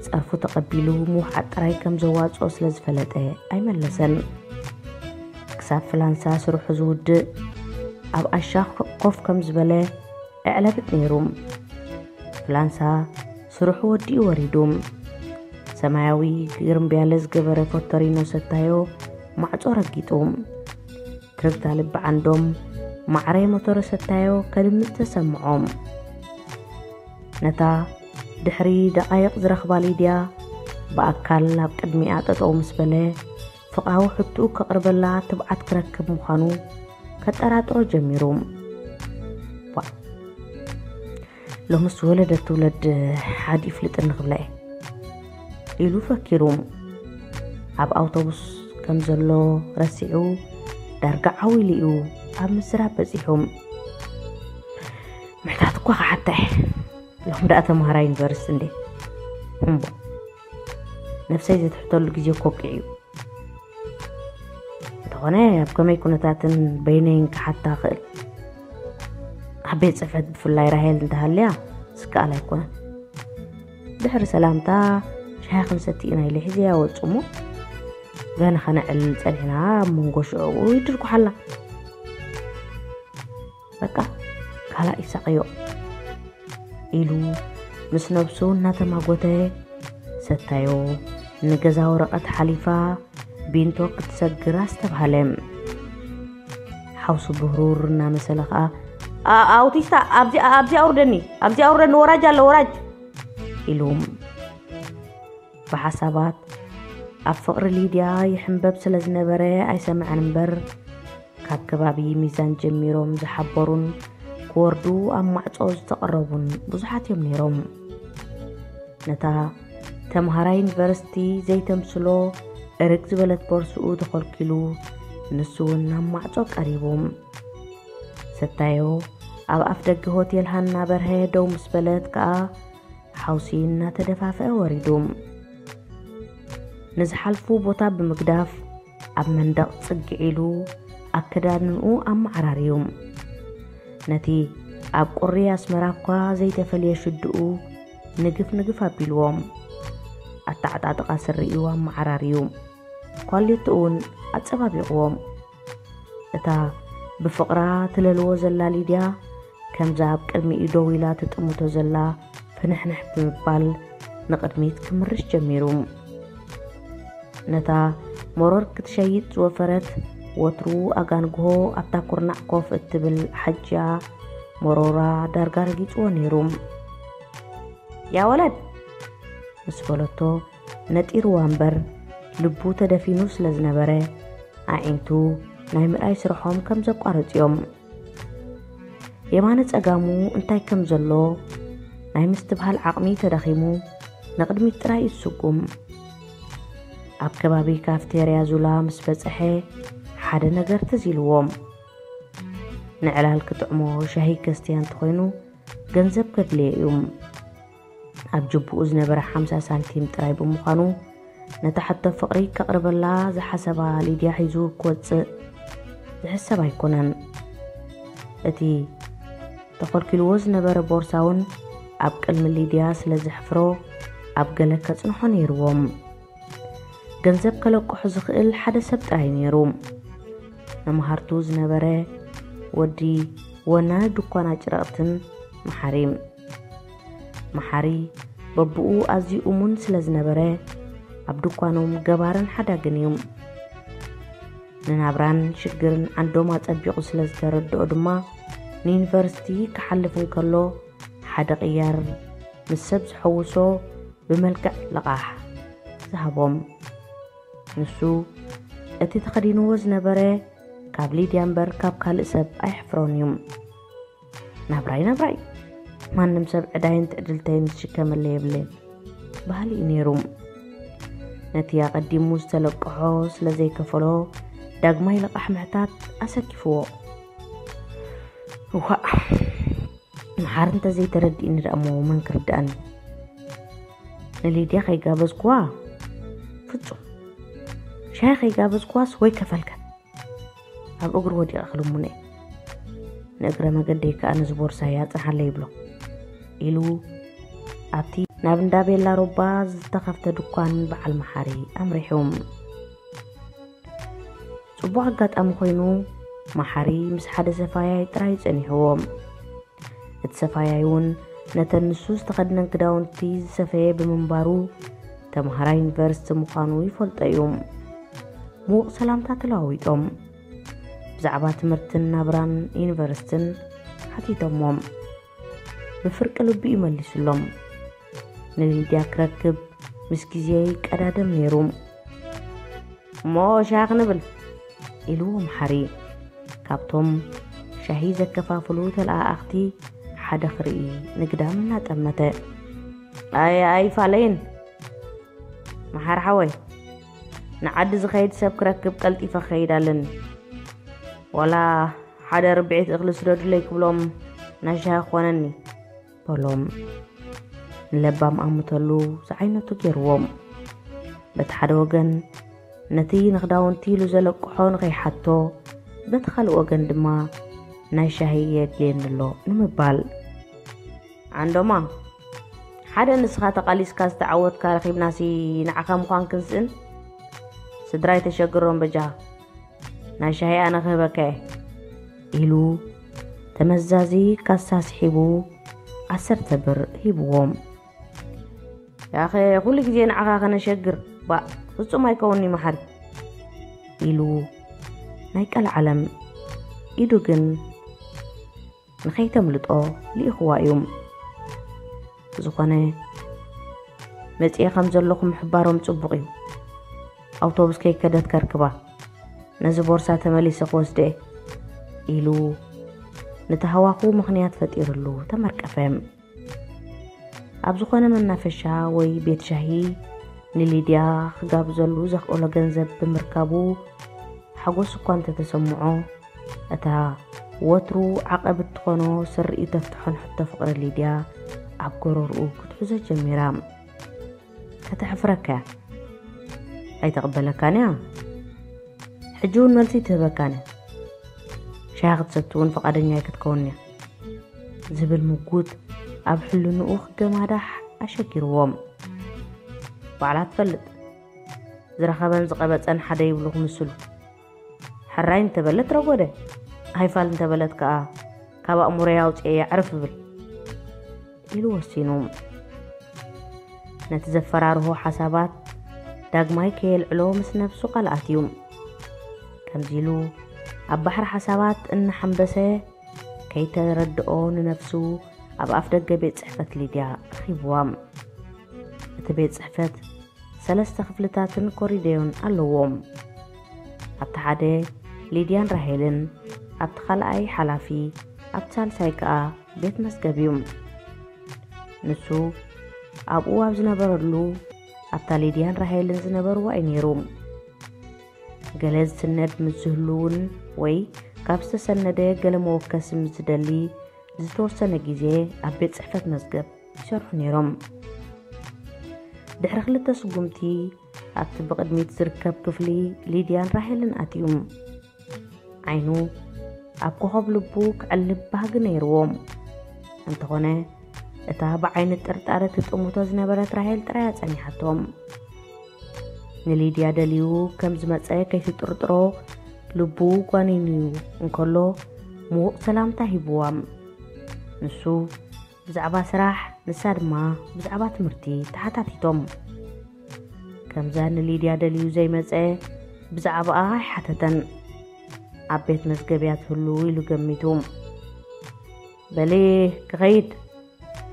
ጸርፉ ተቐቢሉ ምውሓጥ ጥራይ ከም ዘዋጽኦ ስለ ዝፈለጠ ኣይመለሰን። ክሳብ ፍላንሳ ስርሑ ዝውድእ ኣብ ኣሻ ኮፍ ከም ዝበለ እዕለብጥ ነይሩ። ፍላንሳ ስርሑ ወዲኡ ወሪዱ። ሰማያዊ ግርምብያለ ዝገበረ ፎቶሪኖ ሰታዮ ማዕጾ ረጊጡ። ትርግታ ልቢ ዓንዶም ማዕረ ሞተረ ሰታዮ ከድምጽ ተሰምዖ። ነታ ድሕሪ ደቓይቕ ዝረኽባ ሊድያ ብኣካል ኣብ ቅድሚኣ ጠጠው ምስ በለ፣ ፍቕራዊ ሕቶኡ ከቕርበላ ትብዓት ክረክብ ምዃኑ ከጠራጥሮ ጀሚሩ። "ዋ፣ ሎምስ ወለደት ትውለድ ሓድ ይፍልጥኒ ክብላ እየ" ኢሉ ፈኪሩ። ኣብ ኣውቶቡስ ከም ዘሎ ረሲዑ ዳርጋ ዓው ኢሉ እዩ ኣብ ምስራብ በጺሑ። "ምሕታት እኳ ክሓታ እየ። ሎም ደኣ ተምሃራይ ዩኒቨርሲቲ እንዴ? እምቦ፣ ነፍሰይ ዘትሕተሉ ግዜ እኮ ኣብቂዑ እዩ። እንተኾነ ኣብ ከመይ ኩነታትን በይነይን ክሓታ እኽእል? ኣብ ቤት ጽሕፈት ብፍላይ ራሄል እንተሃልያ ዝከኣል ኣይኮነን። ድሕሪ ሰላምታ ሻሂ ክንሰቲ ኢና" ኢለ ሒዘያ ወጹ እሞ፣ ገና ከነዕልል ጸኒሕና ኣብ መንጎ ሽዑኡ ይድርኩሓላ። "በቃ ካልእ ይሳቐዮ" ኢሉ ምስ ነብሱ እናተማጎተ፣ ሰታዮ ንገዛ ወረቐት ሓሊፋ ቢንቶ ክትሰግር ኣስተብሃለ። ሓውሱ ብህሩር እናመሰለ ኸኣ፣ "ኣ-፣ ኣውቲስታ፣ ኣብዚ፣ ኣብዚ ኣውርደኒ፣ ኣብዚ ኣውርደኒ፣ ወራጅ ኣሎ፣ ወራጅ!" ኢሉ ብሓሳባት ኣብ ፍቕሪ ሊድያ ይሕንበብ ስለ ዝነበረ ኣይሰምዐን እምበር፣ ካብ ከባቢ ሚዛን ጀሚሮም ዝሓበሩን ክወርዱ ኣብ ማዕጾ ዝተቐረቡን ብዙሓት እዮም ነይሮም። ነታ ተምሃራይ ዩኒቨርሲቲ ዘይተምስሎ እርግ ዝበለት ቦርስኡ ተኸልኪሉ፣ ንሱ እውን ናብ ማዕጾ ቀሪቡ። ሰታዮ ኣብ ኣፍ ደገ ሆቴል ሃና በርሀ ደው ምስ በለት ከኣ፣ ሓውሲ እናተደፋፍአ ወሪዱ። ንዝሓልፉ ቦታ ብምግዳፍ ኣብ መንደቕ ጽግዕ ኢሉ ኣከዳድንኡ ኣመዓራርዩ። ነቲ ኣብ ቁሪ ኣስመራ እኳ ዘይተፈልየ ሽድኡ ንግፍ ንግፍ ኣቢልዎም። ኣተዓጣጥቓ ስሪኡ ኣመዓራርዩ። ኳሌቱ እውን ኣጸባቢቕዎም። እታ ብፍቕራ ትለልዎ ዘላ ሊድያ፣ ከምዛ ኣብ ቅድሚኡ ደው ኢላ ትጥምቶ ዘላ ፍንሕንሕ ብምባል ንቕድሚት ክምርሽ ጀሚሩ። ነታ መሮር ክትሸይጥ ዝወፈረት፣ ወትሩ ኣጋንግሆ ኣብታ ኩርናዕ ኮፍ እትብል ሓጅያ፣ መሮራ ዳርጋ ረጊጽዎ ነይሩ። "ያ ወለድ!" ምስ በለቶ፣ ነጢርዋ እምበር፣ ልቡ ተደፊኑ ስለ ዝነበረ፣ ኣዒንቱ ናይ ምርኣይ ስርሖም ከም ዘቋረጹ እዮም። የማነ ጸጋሙ እንታይ ከም ዘሎ ናይ ምስትብሃል ዓቕሚ ተዳኺሙ፣ ንቕድሚት ጥራይ እዩ ዝስጉም። ኣብ ከባቢ ካፍቴርያ ዙላ ምስ በጸሐ፣ ሓደ ነገር ትዝ ኢልዎ። ንዕላል ክጥዕሞ ሻሂ ከስትያ እንተኾይኑ፣ ገንዘብ ከድልዮ እዩ። ኣብ ጅቡኡ ዝነበረ ሓምሳ ሳንቲም ጥራይ ብምዃኑ፣ ነታ ሕቶ ፍቕሪ ከቕርበላ ዝሓሰባ ሊድያ ሒዙ ክወጽእ፣ ዝሕሰብ ኣይኮነን። እቲ ተኾልኪልዎ ዝነበረ ቦርሳ እውን ኣብ ቅድሚ ሊድያ ስለ ዘሕፍሮ ኣብ ገለ ከጽንሖ ነይርዎም። ገንዘብ ከለቅሖ ዝኽእል ሓደ ሰብ ጥራይ ነይሩ። መምሃርቱ ዝነበረ ወዲ ወና ድኳና ጭረቕትን መሓሪ። መሓሪ በብኡ ኣዝዩ እሙን ስለ ዝነበረ ኣብ ድኳኖም ገባርን ሓዳግን እዩ። ንናብራን ሽግርን ዓንዶም ኣጸቢቑ ስለ ዝተረድኦ ድማ ንዩኒቨርሲቲ ክሓልፍ እንከሎ ሓደ ቅያር ምስ ሰብ ዝሐውሶ ብመልክዕ ልቓሕ ዝሃቦም። ንሱ እቲ ተኸዲንዎ ዝነበረ ካብ ሊድያ እምበር ካብ ካልእ ሰብ ኣይሕፍሮን እዩ። ናብራይ ናብራይ፣ ማንም ሰብ ዕዳይን ትዕድልተይን ዝሽከመለይ የብለይን በሃሊ እዩ ነይሩ። ነቲ ኣቐዲሙ ዝተለቅሖ ስለ ዘይከፈሎ ዳግማይ ልቓሕ ምሕታት ኣሰኪፍዎ። እዋእ፣ መሓሪ እንተዘይተረዲእኒ ደኣ እሞ መን ክርድኣኒ? ንሊድያ ከይጋበዝኩዋ ፍጹም፣ ሻሂ ከይጋበዝኩዋስ ወይ ከፈልከ ኣብ እግሩ ወዲቐ ክልሙነ። ንእግረ መገደይ ከኣ ነዚ ቦርሳይ ኣጽንሓለይ ይብሎ ኢሉ ኣብቲ ናብ እንዳ ቤላ ሮባ ዝተኸፍተ ድኳን በዓል መሓሪ ኣምሪሑ። ጽቡቕ ኣጋጣሚ ኮይኑ መሓሪ ምስ ሓደ ሰፋያይ ጥራይ ጸኒሕዎ። እቲ ሰፋያይ እውን ነተን ንሱ ዝተኸድነን ክዳውንቲ ዝሰፈየ ብምንባሩ ተምሃራይ ዩኒቨርሲቲ ምዃኑ ይፈልጦ እዩ። ምዉቕ ሰላምታ ተለዋዊጦም ብዛዕባ ትምህርትን ናብራን ዩኒቨርሲቲን ሓቲቶሞም። ብፍርቂ ልቡ ይመሊሱሎም። ንሊድያ ክረክብ ምስ ግዜ ይቀዳደም ነይሩ። እሞ ሻሂ ክንብል ኢልዎ መሓሪ ካብቶም ሻሂ ዘከፋፍሉ ተለኣኣኽቲ ሓደ ክርኢ ንግዳም እናጠመተ። ኣይ ኣይፋለይን መሓር ሓወይ፣ ንዓዲ ዝኸይድ ሰብ ክረክብ ቀልጢፈ ክኸይድ ኣለኒ። ዋላ ሓደ ርብዒት እኽሊ ስደዱለይ ክብሎም ናይ ሻሂ ክኾነኒ በሎም። ንለባም ኣምተሉ ዝዓይነቱ ገይርዎም። በቲ ሓደ ወገን ነቲ ንኽዳውንቲ ኢሉ ዘለቅሖ ንኸይሓቶ፣ በቲ ካልእ ወገን ድማ ናይ ሻሂ የድልየኒ ኣሎ ንምባል። ዓንዶማ፣ ሓደ ንስኻ ተቓሊስካ ዝተዓወትካ ረኺብናሲ ንዓኻ ምዃን ክንስእን? ስድራይ ተሸግሮም በጃኻ፣ ናይ ሻሂ ኣነ ክህበካ እየ ኢሉ ተመዛዚ ካሳ ስሒቡ ዓሰርተ ብር ሂብዎም። ያኸ ኩሉ ግዜ ንዓኻ ከነሸግር ባእ ፍጹም ኣይከውንኒ መሓሪ ኢሉ ናይ ቀልዓለም ኢዱ ግን ንኸይተምልጦ ልኢኽዋ እዩ። ዝኾነ መጽኤ ከም ዘለኹ ምሕባሮም ጽቡቕ እዩ። ኣውቶቡስ ከይከደት ከርክባ ነዚ ቦርሳ ተመሊሰ ክወስደ ኢሉ ንተሃዋኹ ምኽንያት ፈጢርሉ ተመርቀፈ። ኣብ ዝኾነ መናፈሻ ወይ ቤት ሻሂ ንሊድያ ክጋብዘሉ ዘኽእሎ ገንዘብ ብምርካቡ ሓጎስ እኳ እንተተሰምዖ፣ እታ ወትሩ ዓቐብ እትኾኖ ስርኢተ ፍትሖን ሕቶ ፍቕሪ ሊድያ ኣብ ጎረርኡ ክትሕዞ ጀሚራ። ከተሕፍረካ እያ። ኣይተቕበለካን እያ። ሕጂ እውን መልሲ ትህበካን እያ። ሻሂ ክትሰቲ እውን ፈቓደኛ ኣይክትከውንያ ዝብል ምጉት ኣብ ሕልንኡ ክገማዳሕ ኣሸጊርዎም። ባዕላ ትፈልጥ፣ ዝረኸበን ዝቐበጸን ሓደ ይብሉ ክምስሉ። ሕራይ እንተበለት ረጎደ፣ ሃይፋል እንተበለት ከኣ ካብ ኣእምሮይ ኣውጽኤ ኣዕርፍ እብል ኢሉ ወሲኑ። ነቲ ዘፈራርሆ ሓሳባት ዳግማይ ከየልዕሎ ምስ ነብሱ ቃል ኣትዩ። ከምዚ ኢሉ ኣብ ባሕሪ ሓሳባት እናሓንበሰ ከይተረድኦ ንነፍሱ ኣብ ኣፍ ደገ ቤት ጽሕፈት ሊድያ ረኺብዋ። እቲ ቤት ጽሕፈት ሰለስተ ክፍልታትን ኮሪደዮን ኣለዎም። ኣብቲ ሓደ ሊድያን ራሄልን፣ ኣብቲ ካልኣይ ሓላፊ፣ ኣብቲ ሳልሳይ ከኣ ቤት መዝገብ እዩ። ንሱ ኣብኡ ኣብ ዝነበረሉ ኣብታ ሊድያን ራሄልን ዝነበርዋ እዩ ነይሩ። ገለ ዝስነድ ምስ ዝህሉ እውን ወይ ካብ ዝተሰነደ ገለ መወከሲ ምስ ዝደሊ ዝተወሰነ ግዜ ኣብ ቤት ጽሕፈት መዝገብ ይሰርሑ ነይሮም። ድሕሪ ክልተ ስጉምቲ ኣብቲ ብቕድሚት ዝርከብ ክፍሊ ሊድያን ራሄልን ኣትዩ። ዓይኑ ኣብ ኮኸብ ልቡ ክዕልብ ባህጊ ነይርዎ። እንተኾነ፣ እታ ብዓይኒ ጥርጣረ ትጥምቶ ዝነበረት ራሄል ጥራይ ኣጸኒሓቶም። ንሊድያ ደልዩ ከም ዝመጸ ከይትጥርጥሮ ልቡ ጓኒኑ እንከሎ፣ ምዉቕ ሰላምታ ሂብዋ። ንሱ ብዛዕባ ስራሕ፣ ንሳ ድማ ብዛዕባ ትምህርቲ ተሓታቲቶም። ከምዛ ንሊድያ ደልዩ ዘይመጸ ብዛዕባኣ ኣይሓተተን። ኣብ ቤት መዝገብ እያ ትህሉ ኢሉ ገሚቱ። በሊ ክኸይድ፣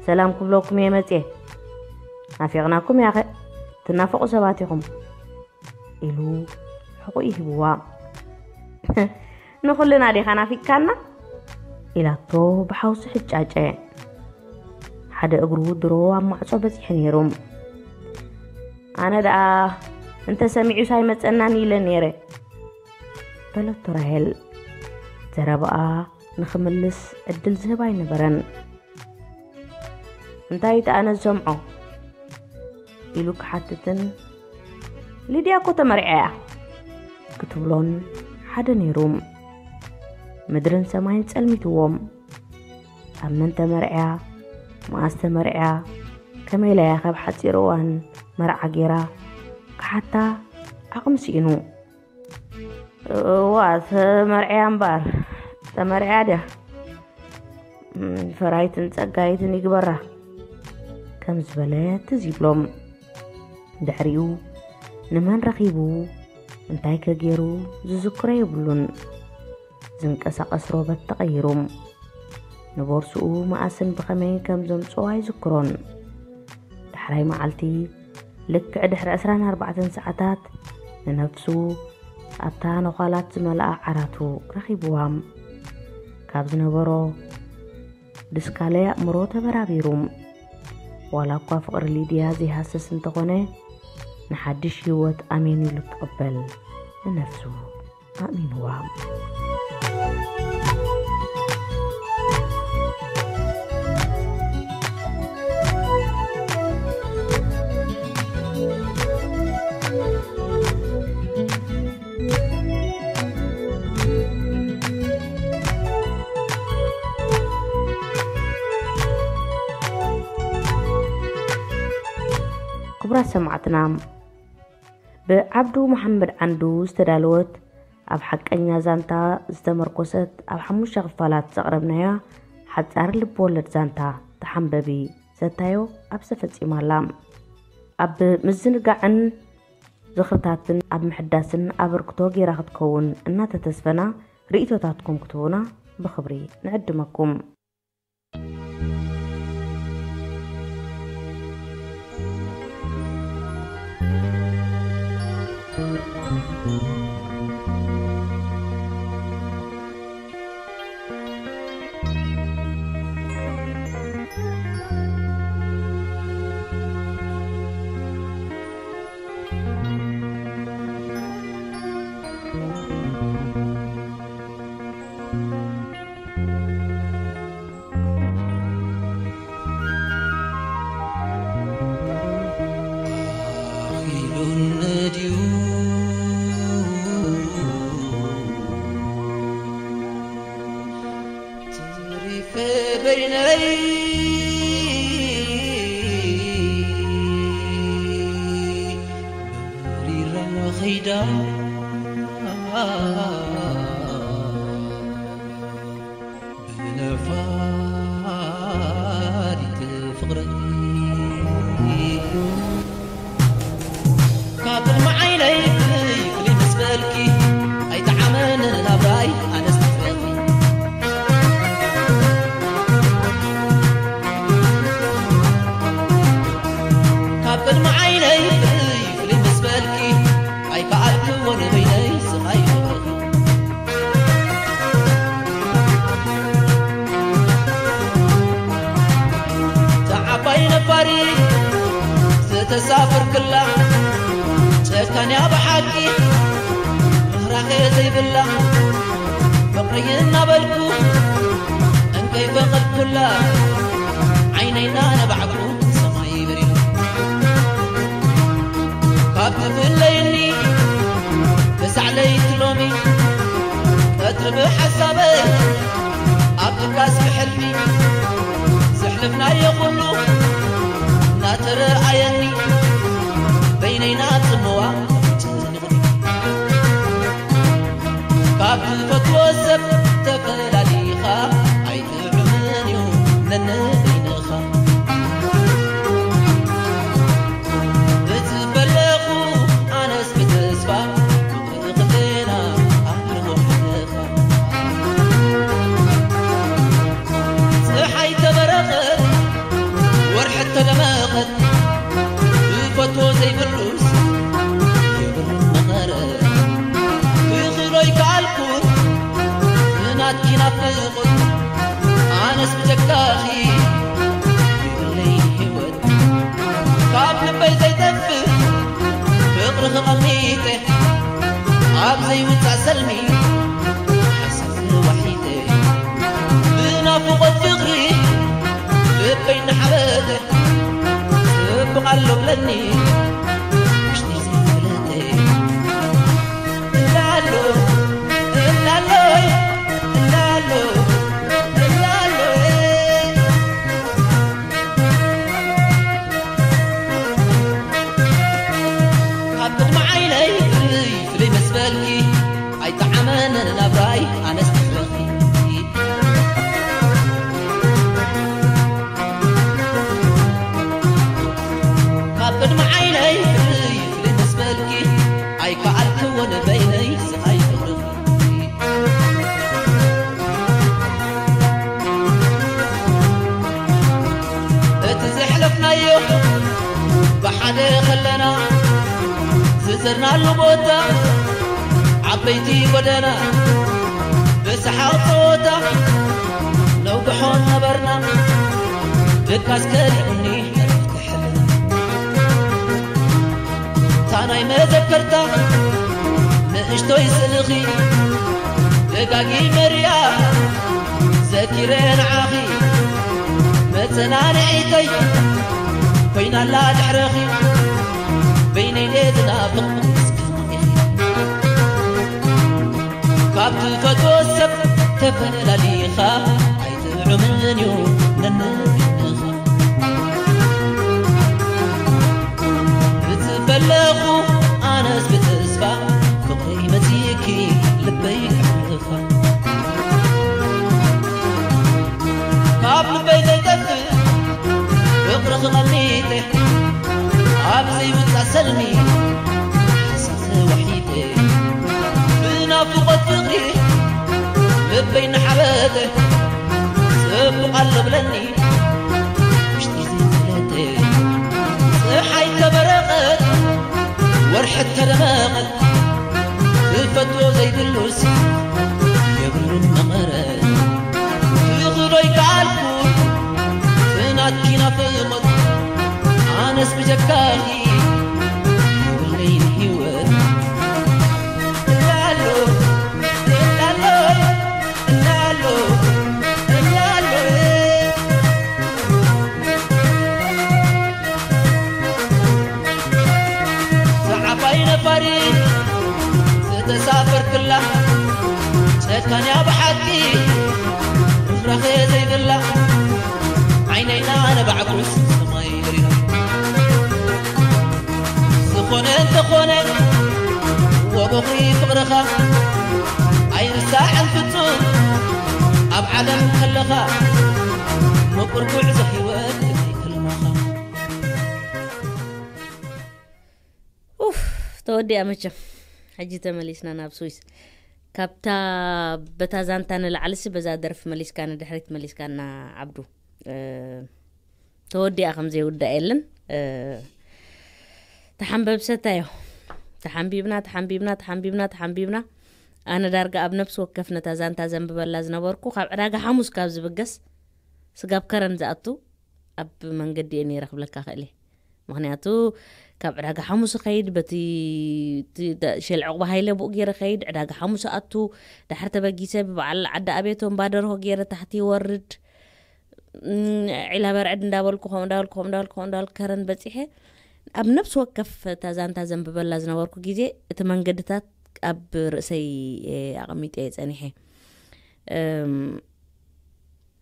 ሰላም ክብለኩም እየ መጽየ። ናፊቕናኩም ያኸ፣ ትናፍቑ ሰባት ኢኹም። ኢሉ ሕቑኡ ይህብዋ። ንኹልና ዲኻ ናፊቅካና? ኢላቶ ብሓውሲ ሕጫጨ። ሓደ እግሩ ድሮ ኣብ ማዕጾ በጺሑ ነይሩ። ኣነ ደኣ እንተ ሰሚዑስ ኣይመጸናን ኢለ ነይረ። በለቶ ራሄል። ዘረባኣ ንኽምልስ ዕድል ዝህብ ኣይነበረን። እንታይ እቲ ኣነ ዝሰምዖ? ኢሉ ክሓትትን፣ ሊድያ እኮ ተመርዕያ እያ ክትብሎን ሓደ ነይሩ። ምድርን ሰማይን ጸልሚትዎም። ኣብ መን ተመርዕያ? መኣስ ተመርዕያ? ከመይ ኢላ እያ ካብ ሓጺር እዋን መርዓ ገይራ? ክሓታ ዓቕሚ ስኢኑ። እዋ፣ ተመርዕያ እምበኣር፣ ተመርዕያ ድያ? እም፣ ፈራይትን ጸጋይትን ይግበራ። ከም ዝበለ ትዝ ይብሎም። ድሕሪኡ ንመን ረኺቡ፣ እንታይ ከ ገይሩ ዝዝክሮ የብሉን። ዝንቀሳቐስ ሮበት ተቐይሩ። ንቦርስኡ መኣስን ብኸመይን ከም ዘምጽኦ ኣይዝክሮን። ዳሕራይ መዓልቲ፣ ልክዕ ድሕሪ ዕስራን ኣርባዕተን ሰዓታት፣ ንነፍሱ ኣብታ ነዃላት ዝመልኣ ዓራቱ ረኺብዋ። ካብ ዝነበሮ ድስካለ ኣእምሮ ተበራቢሩ። ዋላ እኳ ፍቕሪ ሊድያ ዘይሃስስ እንተኾነ፣ ንሓድሽ ህይወት ኣሜን ኢሉ ክቕበል ንነፍሱ ኣእሚንዋ። ክቡራት ሰማዕትና፣ ብዓብዱ መሓመድ ዓንዱ ዝተዳለወት፣ ኣብ ሓቀኛ ዛንታ ዝተመርኮሰት፣ ኣብ ሓሙሽተ ክፋላት ዘቕረብናያ ሓጻር ልብወለድ ዛንታ ተሓንበቢ ዘታዮ ኣብዚ ፈጺማ ኣላ። ኣብ ምዝንጋዕን ዝኽርታትን ኣብ ምሕዳስን ኣበርክቶ ገይራ ክትከውን እናተተስፈና፣ ርእይቶታትኩም ክትህቡና ብኽብሪ ንዕድመኩም። ናየ ኩሉ እናተረኣየኒ በይነይና ጽምዋ ጨኒቕኒ። ካብ ትፈትዎ ሰብ ተፈላሊኻ ኣይጥዑምን እዩ ነንበይንኻ። ብዝበለኹ ኣነስ ብተስፋ ፍቕሪ ክልቴና ኣለዎ ሓለኻ። ፀሓይ ተበረቐት ወርሒ ተደመቐት ዝፈትዎ ዘይብሉስ የብሉን መቐረት። ክኽእሎ ይከኣልኩን ብናትኪ ናፍቖት ኣነስ ብጀካኺ የብለይ ህይወት። ካብ ልበይ ዘይጠፍእ ፍቕሪ ክቐሚጠ ኣብ ዘይውፃእ ሰልሚ ሓሳብ ወሒጠ ብናፍቖት ፍቕሪ ልበይ እናሓበጠ ጽቡቕ ኣሎ ብለኒ ውሽጢ ዘይፈለጠ። እላሎ እላሎይ እላሎ እላሎይ። ካብ ቅድሚ ዓይነይ ፍልይ ፍልይ ምስ በልኪ ኣይጠዓመንን ናብራይ ኣነስ ትብለኺ። ካብ ቅድሚ ዓይነይ ፍልይ ፍልይ ምስ በልኪ ኣይከኣልክዎን በይነይ ስቓይ ፍቕርኺ። እቲ ዘሕለፍናዮ ብሓደ ከለና ዝዘርናሉ ቦታ ዓበይቲ ጎደና ብሰሓቕ ጸወታ ነውግሖ ነበርና። ድቃስ ከሊኡኒ ዕረፍቲ ሕልና እታ ናይ መዘከርታ ንእሽቶይ ስእልኺ ደጋጊመ ሪኣ ዘኪረ ንዓኺ መጸናንዒተይ ኮይናላ ድሕረኺ በይነይ ድየ ዝናፍቕ እስኪ ኢኺ ካብ ትፈትዎ ሰብ ተፈላሊኻ ኣይጥዑምን እዩ ነንሕድኻ። ብትፈለኹ ኣነስ ብተስፋ ፍቕረይ መጺእኪ ልበይ ክሕልፋ ካብ ልበይ ዘይጠፍእ ፍቕርኺ ቐሚጠ ኣብ ዘይውጻእ ሰልሚ ሓሳብ ተዋሒጠ ብናፍቖት ፍቕሪ ልበይ እናሓበጠ ጽቡቕ ኣሎ ብለኒ ውሽጢ ዘይፈለጠ። ፀሓይ ተበረቐት ወርሒ ተደመቐት ዝፈትዎ ዘይብሉስ የብሉን መቐረት። ክኽዶ ይከኣልኩ ፍናትኪ ናፍቖት ኣነስ ብጀካኺ የብለይን ህይወት። እላሎ እላሎ እላሎ እላሎ ሰዓባይ ነፋሪት ዝተሳፈርክላ ጨካንያ ብሓቂ ርሕራኸ ዘይብላ ዓይነይና ነባዕኩስ ሰማይ በሪራ ዝኾነ እንተኾነ ወበኹሪ ፍቕርኻ ኣይርሳዕን ፍጹም ኣብ ዓለም ከለኻ ምቁር ጉዕዞ ህይወት ህልምኻ። ኡፍ ተወዲኣ መቸም። ሕጂ ተመሊስና ናብ ስዊስ። ካብታ በታ ዛንታ ንላዕልሲ በዛ ደርፊ መሊስካ ንድሕሪት መሊስካና ዓብዱ። እ፣ ተወዲኣ ከም ዘይውዳእ የለን። እ፣ ተሓንበብ ሰታዮ። ተሓንቢብና፣ ተሓንቢብና፣ ተሓንቢብና፣ ተሓንቢብና። ኣነ ዳርጋ ኣብ ነፍሲ ወከፍ ነታ ዛንታ ዘንብበላ ዝነበርኩ ካብ ዕዳጋ ሓሙስ ካብ ዝብገስ ስጋብ ከረን ዝኣቱ ኣብ መንገዲ እየ ነይረ ክብለካ ክእል እየ። ምኽንያቱ ካብ ዕዳጋ ሓሙስ ኸይድ በቲ እቲ ደ- ሸል ዕቑባ ሃይለ ብኡ ገይረ ኸይድ ዕዳጋ ሓሙስ ኣቱ ድሕር ተበጊሰ ብበዓል ዓዲ ኣቤቶ እምባደርሆ ገይረ ታሕቲ ይወርድ እም፣ ዒላ በርዕድ እንዳበልኩ ከምኡ እንዳበልኩ ከምኡ እንዳበልኩ ከምኡ እንዳበልኩ ከረን በፂሐ ኣብ ነፍሲ ወከፍ እታ ዛንታ ዘንብበላ ዝነበርኩ ግዜ እቲ መንገድታት ኣብ ርእሰይ እየ ኣቐሚጠ እየ ፀኒሐ እም፣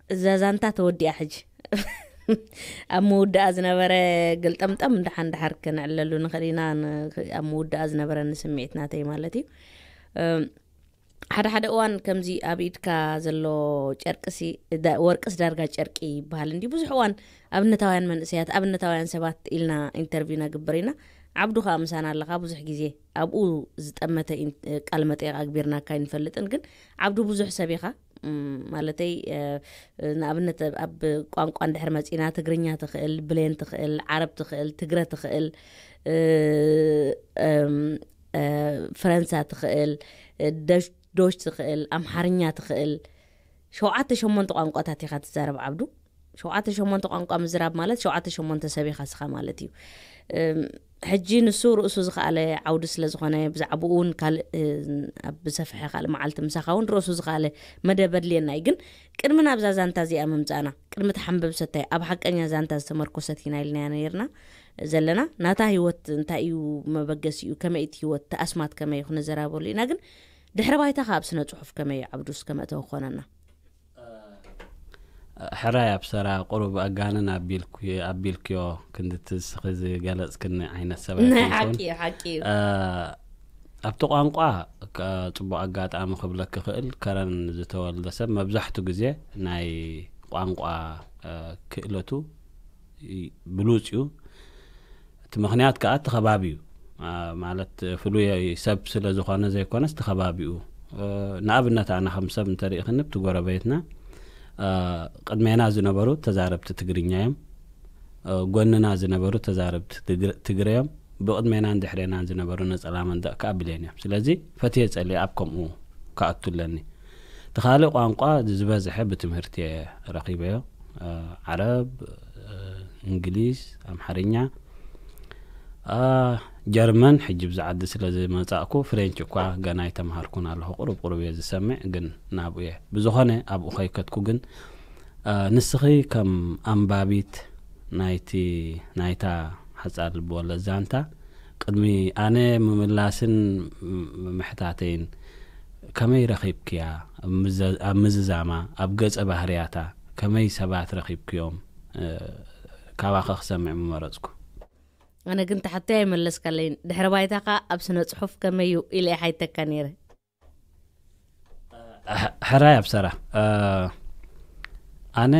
እዛ ዛንታ ተወዲኣ ሕጂ ኣብ ምውዳኣ ዝነበረ ግልጠምጠም ደሓን ደሓር ክነዕለሉ ንኽእል ኢና። ን-፣ ኣብ ምውዳኣ ዝነበረኒ ስምዒት ናተይ ማለት እዩ። እም፣ ሓደ ሓደ እዋን ከምዚ ኣብ ኢድካ ዘሎ ጨርቅሲ፣ ዳ-፣ ወርቅስ ዳርጋ ጨርቂ ይበሃል እንዲ። ብዙሕ እዋን ኣብነታውያን መንእሰያት፣ ኣብነታውያን ሰባት ኢልና ኢንተርቪው ነግብር ኢና። ዓብዱ ከኣ ምሳና ኣለኻ። ብዙሕ ግዜ ኣብኡ ዝጠመተ ኢን-፣ ቃለ መጠይቕ ኣግቢርናካ ኣይንፈልጥን፣ ግን ዓብዱ ብዙሕ ሰብ ኢኻ። እም፣ ማለተይ፣ እ፣ ንኣብነት ኣብ፣ ኣብ ቋንቋ እንድሕር መጺና፣ ትግርኛ ትኽእል፣ ብሌን ትኽእል፣ ዓረብ ትኽእል፣ ትግረ ትኽእል፣ እ፣ እም፣ እ፣ ፈረንሳ ትኽእል፣ እ፣ ደሽ-፣ ዶች ትኽእል፣ ኣምሓርኛ ትኽእል። ሸውዓተ ሸሞንተ ቋንቋታት ኢኻ ትዛረብ ዓብዱ። ሸውዓተ ሸሞንተ ቋንቋ ምዝራብ ማለት ሸውዓተ ሸሞንተ ሰብ ኢኻ ስኻ ማለት እዩ። እም፣ ሕጂ ንሱ ርእሱ ዝኸኣለ ዓውዲ ስለ ዝኾነ፣ ብዛዕባኡ እውን ካልእ፣ እ፣ ኣብ ዝሰፍሐ ካልእ መዓልቲ ምሳኻ እውን ርእሱ ዝኸኣለ መደብ ኣድልየና እዩ። ግን ቅድሚ ናብዛ ዛንታ እዚኣ ምምጻእና፣ ቅድሚ እቲ ሓንበብ ሰታይ ኣብ ሓቀኛ ዛንታ ዝተመርኮሰት ኢና ኢልናያ ነይርና ዘለና። ናታ ህይወት እንታይ እዩ መበገሲኡ፣ ከመይ እቲ ህይወት፣ እቲ ኣስማት ከመይ እዩ ክንዘራበሉ ኢና። ግን ድሕሪ ባይታ ካብ ስነ ጽሑፍ ከመይ እዩ ዓብዱ እስከ መእተዊ ክኾነና? ሕራይ ኣብ ሰራ ቁሩብ ኣጋንን ኣቢልኩ-፣ ኣቢልክዮ ክንድቲ እስኺ ዝገለጽክኒ ዓይነት ሰብ ናይ ኣይኮንኩን። ሓቂ እዩ፣ ሓቂ እዩ። እ፣ ኣብቲ ቋንቋ ከ-፣ ጽቡቕ ኣጋጣሚ ክብለኪ ክእል፣ ከረን ዝተወልደ ሰብ መብዛሕቱ ግዜ ናይ ቋንቋ፣ እ፣ ክእለቱ ይ-፣ ብሉጽ እዩ። እቲ ምኽንያት ከኣ እቲ ከባቢ እዩ። እ፣ ማለት ፍሉይ ሰብ ስለ ዝኾነ ዘይኮነስ እቲ ከባቢኡ። እ፣ ንኣብነት ኣነ ከም ሰብ እንተሪእኽኒ ኣብቲ ጎረቤትና፣ እ፣ ቅድሜና ዝነበሩ ተዛረብቲ ትግርኛ እዮም። እ፣ ጎንና ዝነበሩ ተዛረብቲ ትግረ-፣ ትግረ እዮም። ብቕድሜናን ድሕሬናን ዝነበሩ ነጸላ መንደቕ ከኣ ብሌን እዮም። ስለዚ ፈትየ ጸሊየ ኣብ ከምኡ ክኣቱ ኣለኒ። እቲ ካልእ ቋንቋ ዝበዝሐ ብትምህርቲ እየ ረኺበዮ። እ፣ ዓረብ፣ እ፣ እንግሊዝ፣ ኣምሓርኛ፣ እ፣ ጀርመን፣ ሕጂ ብዚ ዓዲ ስለ ዝመጻእኩ ፍሬንች እኳ ገና ኣይተምሃርኩን ኣለኹ። ቁሩብ ቁሩብ እየ ዝሰምዕ፣ ግን ናብኡ እየ። ብዝኾነ ኣብኡ ከይከድኩ ግን፣ እ፣ ንስኺ ከም ኣንባቢት ናይቲ፣ ናይታ ሓጻር ልብወለድ ዛንታ፣ ቅድሚ ኣነ ምምላስን ም-፣ ምሕታተይን፣ ከመይ ረኺብክያ? ኣብ ምዘ-፣ ኣብ ምዝዛማ፣ ኣብ ገጸ ባህርያታ፣ ከመይ ሰባት ረኺብክዮም? እ፣ ካባኸ ክሰምዕ ምመረጽኩ። ኣነ ግን ትሓተይ ኣይመለስካለይን። ድሕሪ ባይታኻ ኣብ ስነ ጽሑፍ ከመይ እዩ ኢለ እየ ሓይተካ ነይረ። ሕ-፣ ሕራይ ኣብ ሰራ። እ፣ ኣነ፣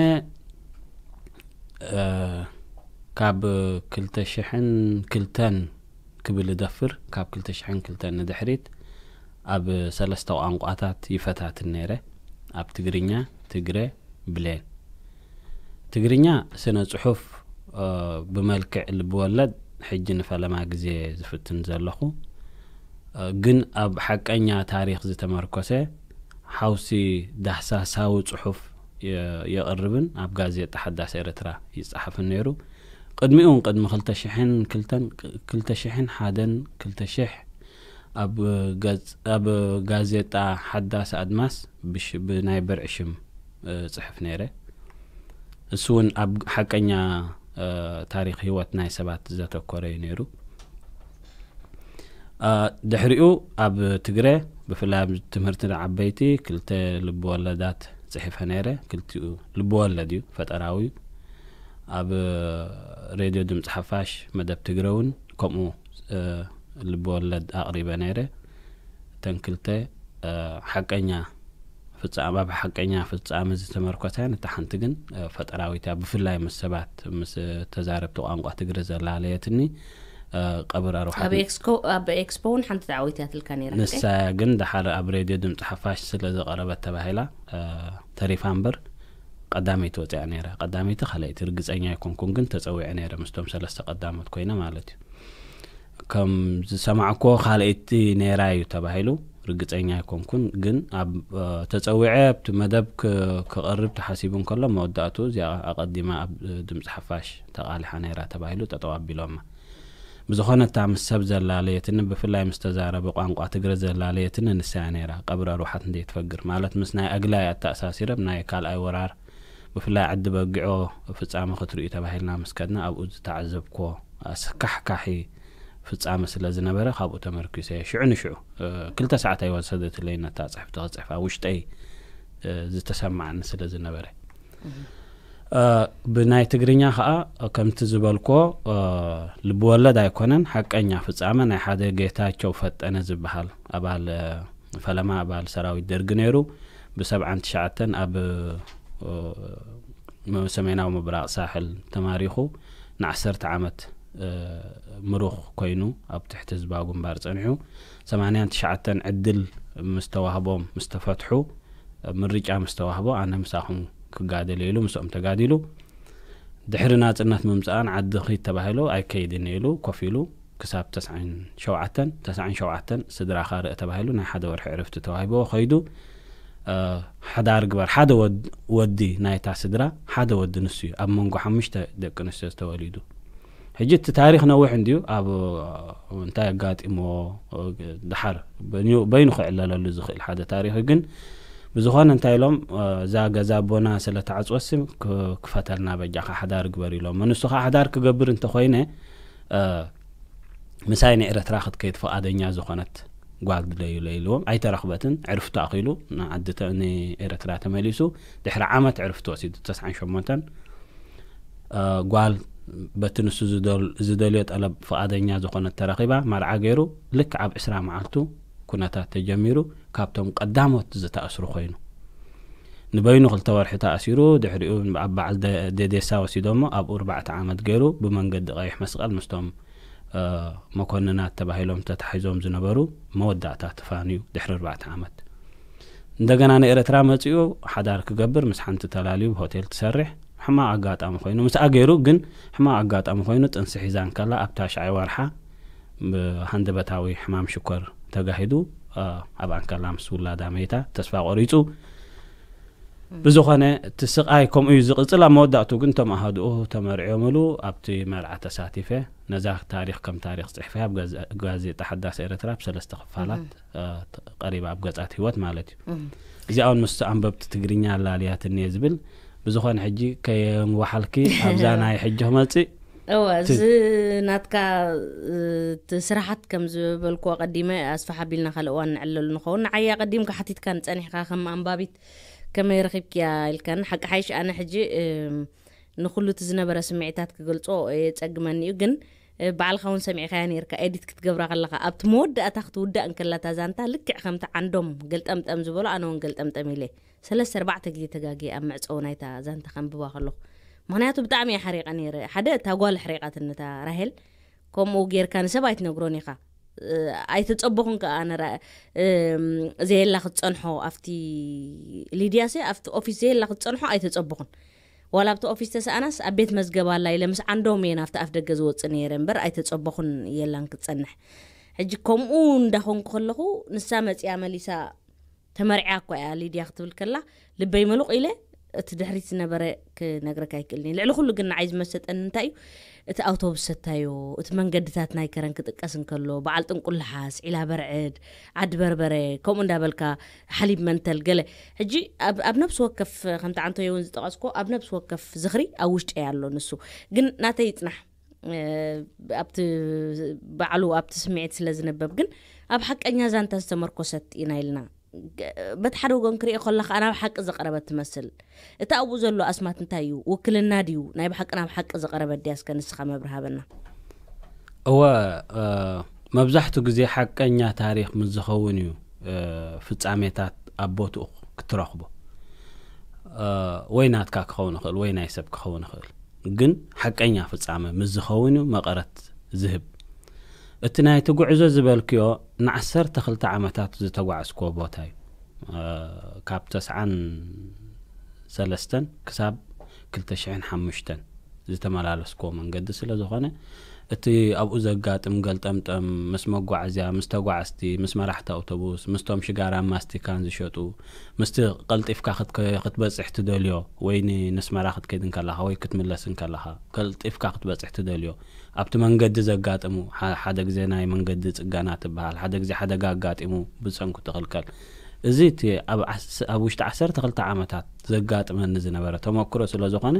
እ፣ ካብ ክልተ ሽሕን ክልተን ክብል እደፍር፣ ካብ ክልተ ሽሕን ክልተን ንድሕሪት ኣብ ሰለስተ ቋንቋታት ይፈታትን ነይረ። ኣብ ትግርኛ፣ ትግረ፣ ብሌን። ትግርኛ ስነ ጽሑፍ፣ እ፣ ብመልክዕ ልብወለድ ሕጂ ንፈለማ ግዜ ዝፍትን ዘለኹ፣ እ፣ ግን ኣብ ሓቀኛ ታሪኽ ዝተመርኮሰ ሓውሲ ዳህሳሳዊ ጽሑፍ የ-፣ የቕርብን ኣብ ጋዜጣ ሓዳስ ኤርትራ ይጸሓፍን ነይሩ። ቅድሚኡ እውን ቅድሚ ክልተ ሽሕን ክልተን፣ ክልተ ሽሕን ሓደን፣ ክልተ ሽሕ ኣብ ገጽ-፣ ኣብ ጋዜጣ ሓዳስ ኣድማስ ብሽ-፣ ብናይ ብርዒ ሽም፣ እ፣ ጽሕፍ ነይረ። እሱ እውን ኣብ ሓቀኛ፣ እ፣ ታሪኽ ህይወት ናይ ሰባት ዘተኮረ እዩ ነይሩ። እ፣ ድሕሪኡ ኣብ ትግረ፣ ብፍላይ ኣብ ትምህርቲ ንዓበይቲ ክልተ ልብወለዳት ጽሒፈ ነይረ። ክልቲኡ ልብወለድ እዩ፣ ፈጠራዊ እዩ። ኣብ ሬድዮ ድምፂ ሓፋሽ መደብ ትግረ እውን ከምኡ፣ እ፣ ልብወለድ ኣቕሪበ ነይረ። እተን ክልተ፣ እ፣ ሓቀኛ ፍጻመ፣ ኣብ ሓቀኛ ፍጻመ ዝተመርኮሰ፣ ነታ ሓንቲ ግን፣ እ፣ ፈጠራዊት እያ። ብፍላይ ምስ ሰባት፣ ምስ ተዛረብቲ ቋንቋ ትግረ ዘላለየትኒ፣ እ፣ ቀብር ኣርዋሓት ኣብ ኤክስኮ-፣ ኣብ ኤክስፖ እውን ሓንቲ ተዓዊትያትልካ ነይራ፣ ንሳ ግን ደሓር ኣብ ሬድዮ ድምፂ ሓፋሽ ስለ ዝቐረበት ተባሂላ፣ እ፣ ተሪፋ እምበር ቀዳመይቲ ወፂኣ ነይራ። ቀዳመይቲ ካልኣይቲ ርግፀኛ ኣይኮንኩን፣ ግን ተፀዊዐ ነይረ ምስቶም ሰለስተ ቀዳሞት ኮይነ ማለት እዩ። ከም ዝሰማዕኩዎ ካልኣይቲ ነይራ እዩ ተባሂሉ፣ ርግፀኛ ኣይኮንኩን፣ ግን ኣብ፣ እ፣ ተፀዊዐ ኣብቲ መደብ ክ-፣ ክቐርብ ተሓሲቡ እንከሎ መወዳእቱ እዚኣ ኣቐዲማ ኣብ ድምፂ ሓፋሽ ተቓሊሓ ነይራ ተባሂሉ ጠጠው ኣቢሎማ። ብዝኾነ እታ ምስ ሰብ ዘላለየትኒ፣ ብፍላይ ምስ ተዛረቢ ቋንቋ ትግረ ዘላለየትኒ ንሳ እያ ነይራ። ቀብሪ ኣርዋሓት እንተይትፈግር፣ ማለት ምስ ናይ ኣግላይ ኣተኣሳሲረ፣ ናይ ካልኣይ ወራር ብፍላይ ዓዲ በጊዖ ፍጻመ ክትርእዩ ተባሂልና ምስ ከድና፣ ኣብኡ ዝተዓዘብኩዎ ኣስካሕካሒ ፍጻመ ስለ ዝነበረ፣ ካብኡ ተመርኪሰ እየ ሽዑ ንሽዑ፣ እ፣ ክልተ ሰዓት ኣይወሰደትለይን ነታ ጽሕፍቲ ክጽሕፋ፣ ውሽጠይ፣ እ፣ ዝተሰማዓኒ ስለ ዝነበረ። እህ። ብናይ ትግርኛ ከዓ ከምቲ ዝበልኮ ልብወለድ ኣይኮነን፣ ሓቀኛ ፍጻመ ናይ ሓደ ጌታቸው ፈጠነ ዝበሃል ኣባል ፈለማ ኣባል ሰራዊት ደርጊ ነይሩ። ብሰብዓን ትሽዓተን ኣብ ሰሜናዊ ምብራቕ ሳሕል ተማሪኹ ንዓሰርተ ዓመት ምሩኽ ኮይኑ ኣብ ትሕቲ ህዝባዊ ግንባር ጸኒሑ። ሰማንያን ትሽዓተን ዕድል ምስ ተዋህቦም ምስ ተፈትሑ፣ ምርጫ ምስ ተዋህቦ ኣነ ምሳኹም ክጋደል ኢሉ ምስኦም ተጋዲሉ። ድሕሪ ናጽነት ምምጻእን ዓዲ ኺድ ተባሂሉ ኣይከይድን ኢሉ ኮፍ ኢሉ ክሳብ ተስዓን ሸውዓተን፣ ተስዓን ሸውዓተን ስድራኻ ርእ ተባሂሉ ናይ ሓደ ወርሒ ዕርፍቲ ተዋሂብዎ ኸይዱ። ሓዳር ግበር፣ ሓደ ወዲ ናይታ ስድራ ሓደ ወዲ ንሱ እዩ ኣብ መንጎ ሓሙሽተ ደቂ ኣንስትዮ ዝተወሊዱ። ሕጂ እቲ ታሪኽ ነዊሕ እንድዩ። ኣብ እንታይ ኣጋጢምዎ ድሓር በይኑ ክዕለለሉ ዝኽእል ሓደ ታሪኽ እዩ። ግን ብዝኾነ እንታይ ኢሎም፣ እዛ ገዛ ኣቦና ስለ ተዓጽወሲ ክፈተልና በጃኻ ሓዳር ግበር ኢሎም። ንሱ ከዓ ሓዳር ክገብር እንተኾይነ ምሳይ ንኤረትራ ክትከይድ ፍቓደኛ ዝኾነት ጓል ድለዩለ ኢልዎም። ኣይተረኽበትን። ዕርፍቱ ኣኺሉ ንዓዲ ንኤረትራ ተመሊሱ። ድሕሪ ዓመት ዕርፍቲ ወሲዱ ተስዓን ሸሞንተን ጓል በቲ ንሱ ዝደልዮ ጠለብ ፍቓደኛ ዝኾነት ተረኺባ። መርዓ ገይሩ ልክዕ ኣብ ዕስራ መዓልቱ ኩነታት ተጀሚሩ። ካብቶም ቀዳሞት ዝተኣስሩ ኮይኑ ንበይኑ ክልተ ወርሒ ተኣሲሩ። ድሕሪኡ ኣብ በዓል ደዴሳ ወሲዶሞ ኣብኡ ኣርባዕተ ዓመት ገይሩ ብመንገዲ ቀይሕ መስቐል ምስቶም መኮንናት ተባሂሎም ተታሒዞም ዝነበሩ መወዳእታ ተፋንዩ ድሕሪ ኣርባዕተ ዓመት እንደገና ንኤረትራ መጺኡ ሓዳር ክገብር ምስ ሓንቲ ተላልዩ ሆቴል ትሰርሕ። ሕማቕ ኣጋጣሚ ኮይኑ ምስኣ ገይሩ ግን ሕማቕ ኣጋጣሚ ኮይኑ ጥንሲ ሒዛ እንከላ ኣብ ታሽዓይ ወርሓ ብሃንደበታዊ ሕማም ሽኮር ተጋሂዱ ኣብ ኣንከላ ምስ ውላዳ መይታ ተስፋ ቆሪጹ። ብዝኾነ እቲ ስቓይ ከምኡ እዩ ዝቕጽል። ኣብ መወዳእቱ ግን እቶም ኣሃድኡ ተመርዕዮምሉ ኣብቲ መርዓ ተሳቲፈ። ነዛ ታሪኽ ከም ታሪኽ ጽሕፈ ኣብ ጋዜጣ ሓዳስ ኤረትራ ብሰለስተ ክፋላት ቀሪባ ኣብ ገጻት ህይወት ማለት እዩ። እዚኣ እውን ምስ ኣንበብቲ ትግርኛ ኣላልያትኒ እየ ዝብል። ብዝኾነ ሕጂ ከየንዋሓልኪ ኣብዛ ናይ ሕጂ ክመጽእ እወ፣ እዚ ናትካ እቲ ስራሓት ከም ዝበልኩ ኣቐዲመ ኣስፋሕ ኣቢልና ካልእ እዋን ንዕለሉ ንኸውን። ንዓይ ኣቐዲምካ ሓቲትካን ጸኒሕካ ከም ኣንባቢት ከመይ ረኺብክያ ኢልካኒ። ሓቂ ሓይሽ ኣነ ሕጂ ንኹሉ እቲ ዝነበረ ስምዒታት ክገልጾ የጸግመኒ እዩ። ግን ባዕልኻ እውን ሰሚዕካያ ነይርካ ኤዲት ክትገብራ ከለኻ ኣብቲ መወዳእታ ክትውዳእ እንከላ እታ ዛንታ ልክዕ ከምቲ ዓንዶም ገልጠምጠም ዝበሎ ኣነ እውን ገልጠምጠም ኢለ ሰለስተ ኣርባዕተ ግዜ ተጋግየ ኣብ መዕጸዊ ናይታ ዛንታ ከንብባ ከለኹ። ምኽንያቱ ብጣዕሚ እየ ሓሪቐ ነይረ። ሓደ እታ ጓል ኣሕሪቓትኒ እታ ራሄል። ከምኡ ጌርካ ንሰብ ኣይትነግሮን ኢኻ። ኣይተጸበኹን ከኣ ኣነ ራ- ዘየላ ክትጸንሖ ኣብቲ ሊድያሰ ኣብቲ ኦፊስ ዘየላ ክትጸንሖ ኣይተጸበኹን። ዋላ ኣብቲ ኦፊስ ተሰኣናስ ኣብ ቤት መዝገብ ኣላ ኢለ ምስ ዓንዶም እየ ናብቲ ኣፍ ደገ ዝወጽእ ነይረ እምበር ኣይተጸበኹን የላን ክትጸንሕ። ሕጂ ከምኡ እንዳኾንኩ ከለኹ ንሳ መጺኣ መሊሳ ተመርዕያ እኳ እያ ሊድያ ክትብል ከላ ልበይ መሉቕ ኢለ እቲ ድሕሪት ዝነበረ ክነግረካ ኣይክእልን እየ። ልዕሊ ኩሉ ግን ንዓይ ዝመሰጠኒ እንታይ እዩ እቲ ኣውቶቡስ ሰታዮ፣ እቲ መንገድታት ናይ ከረን ክጥቀስ እንከሎ በዓል ጥንቁላሓ፣ ስዒላ በርዕድ፣ ዓዲ በርበረ ከምኡ እንዳበልካ ሓሊብ መንተል ገለ ሕጂ ኣብ ነብሲ ወከፍ ከምቲ ዓንቶየ እውን ዝጠቐስኮ ኣብ ነብሲ ወከፍ ዝኽሪ ኣብ ውሽጢ ኣሎ። ንሱ ግን ናተይ ይጽናሕ ኣብቲ ባዕሉ ኣብቲ ስምዒት ስለ ዝነበብ ግን ኣብ ሓቀኛ ዛንታ ዝተመርኮሰት ኢና ኢልና በቲ ሓደ ወገን ክሪኦ ከላ ከዓ ናብ ሓቂ ዝቐረበት ትመስል። እቲ ኣብኡ ዘሎ ኣስማት እንታይ እዩ? ውክልና ድዩ? ናይ ብሓቂ ናብ ሓቂ ዝቐረበት ድያ? እስከ ንስኻ መብርሃበና። እወ፣ መብዛሕቱ ግዜ ሓቀኛ ታሪኽ ምስ ዝኸውን እዩ ፍጻሜታት ኣብ ቦትኡ ክትረኽቦ። ወይ ናትካ ክኸውን ይኽእል ወይ ናይ ሰብ ክኸውን ይኽእል፣ ግን ሓቀኛ ፍጻመ ምስ ዝኸውን እዩ መቐረት ዝህብ። እቲ ናይቲ ጉዕዞ ዝበልክዮ ንዓሰርተ ክልተ ዓመታት ዝተጓዕዝክዎ ቦታ እዩ። ካብ ተስዓን ሰለስተን ክሳብ ክልተ ሽሕን ሓሙሽተን ዝተመላለስክዎ መንገዲ ስለ ዝኾነ፣ እቲ ኣብኡ ዘጋጥም ገልጠምጠም ምስ መጓዓዝያ፣ ምስ ተጓዓዝቲ፣ ምስ መራሕቲ ኣውቶቡስ፣ ምስቶም ሽጋራን ማስቲካን ዝሸጡ፣ ምስቲ ቀልጢፍካ ክትበጽሕ ትደልዮ ወይ ንስመራ ክትከይድ እንከለኻ ወይ ክትምለስ እንከለኻ ቀልጢፍካ ክትበጽሕ ትደልዮ ኣብቲ መንገዲ ዘጋጥሙ፣ ሓደ ግዜ ናይ መንገዲ ጽገና ትበሃል፣ ሓደ ግዜ ሓደጋ ኣጋጢሙ ብሰንኩ ትኽልከል። እዚ እቲ ኣብ ውሽጢ ዓሰርተ ክልተ ዓመታት ዘጋጥመኒ ዝነበረ ተመክሮ ስለ ዝኾነ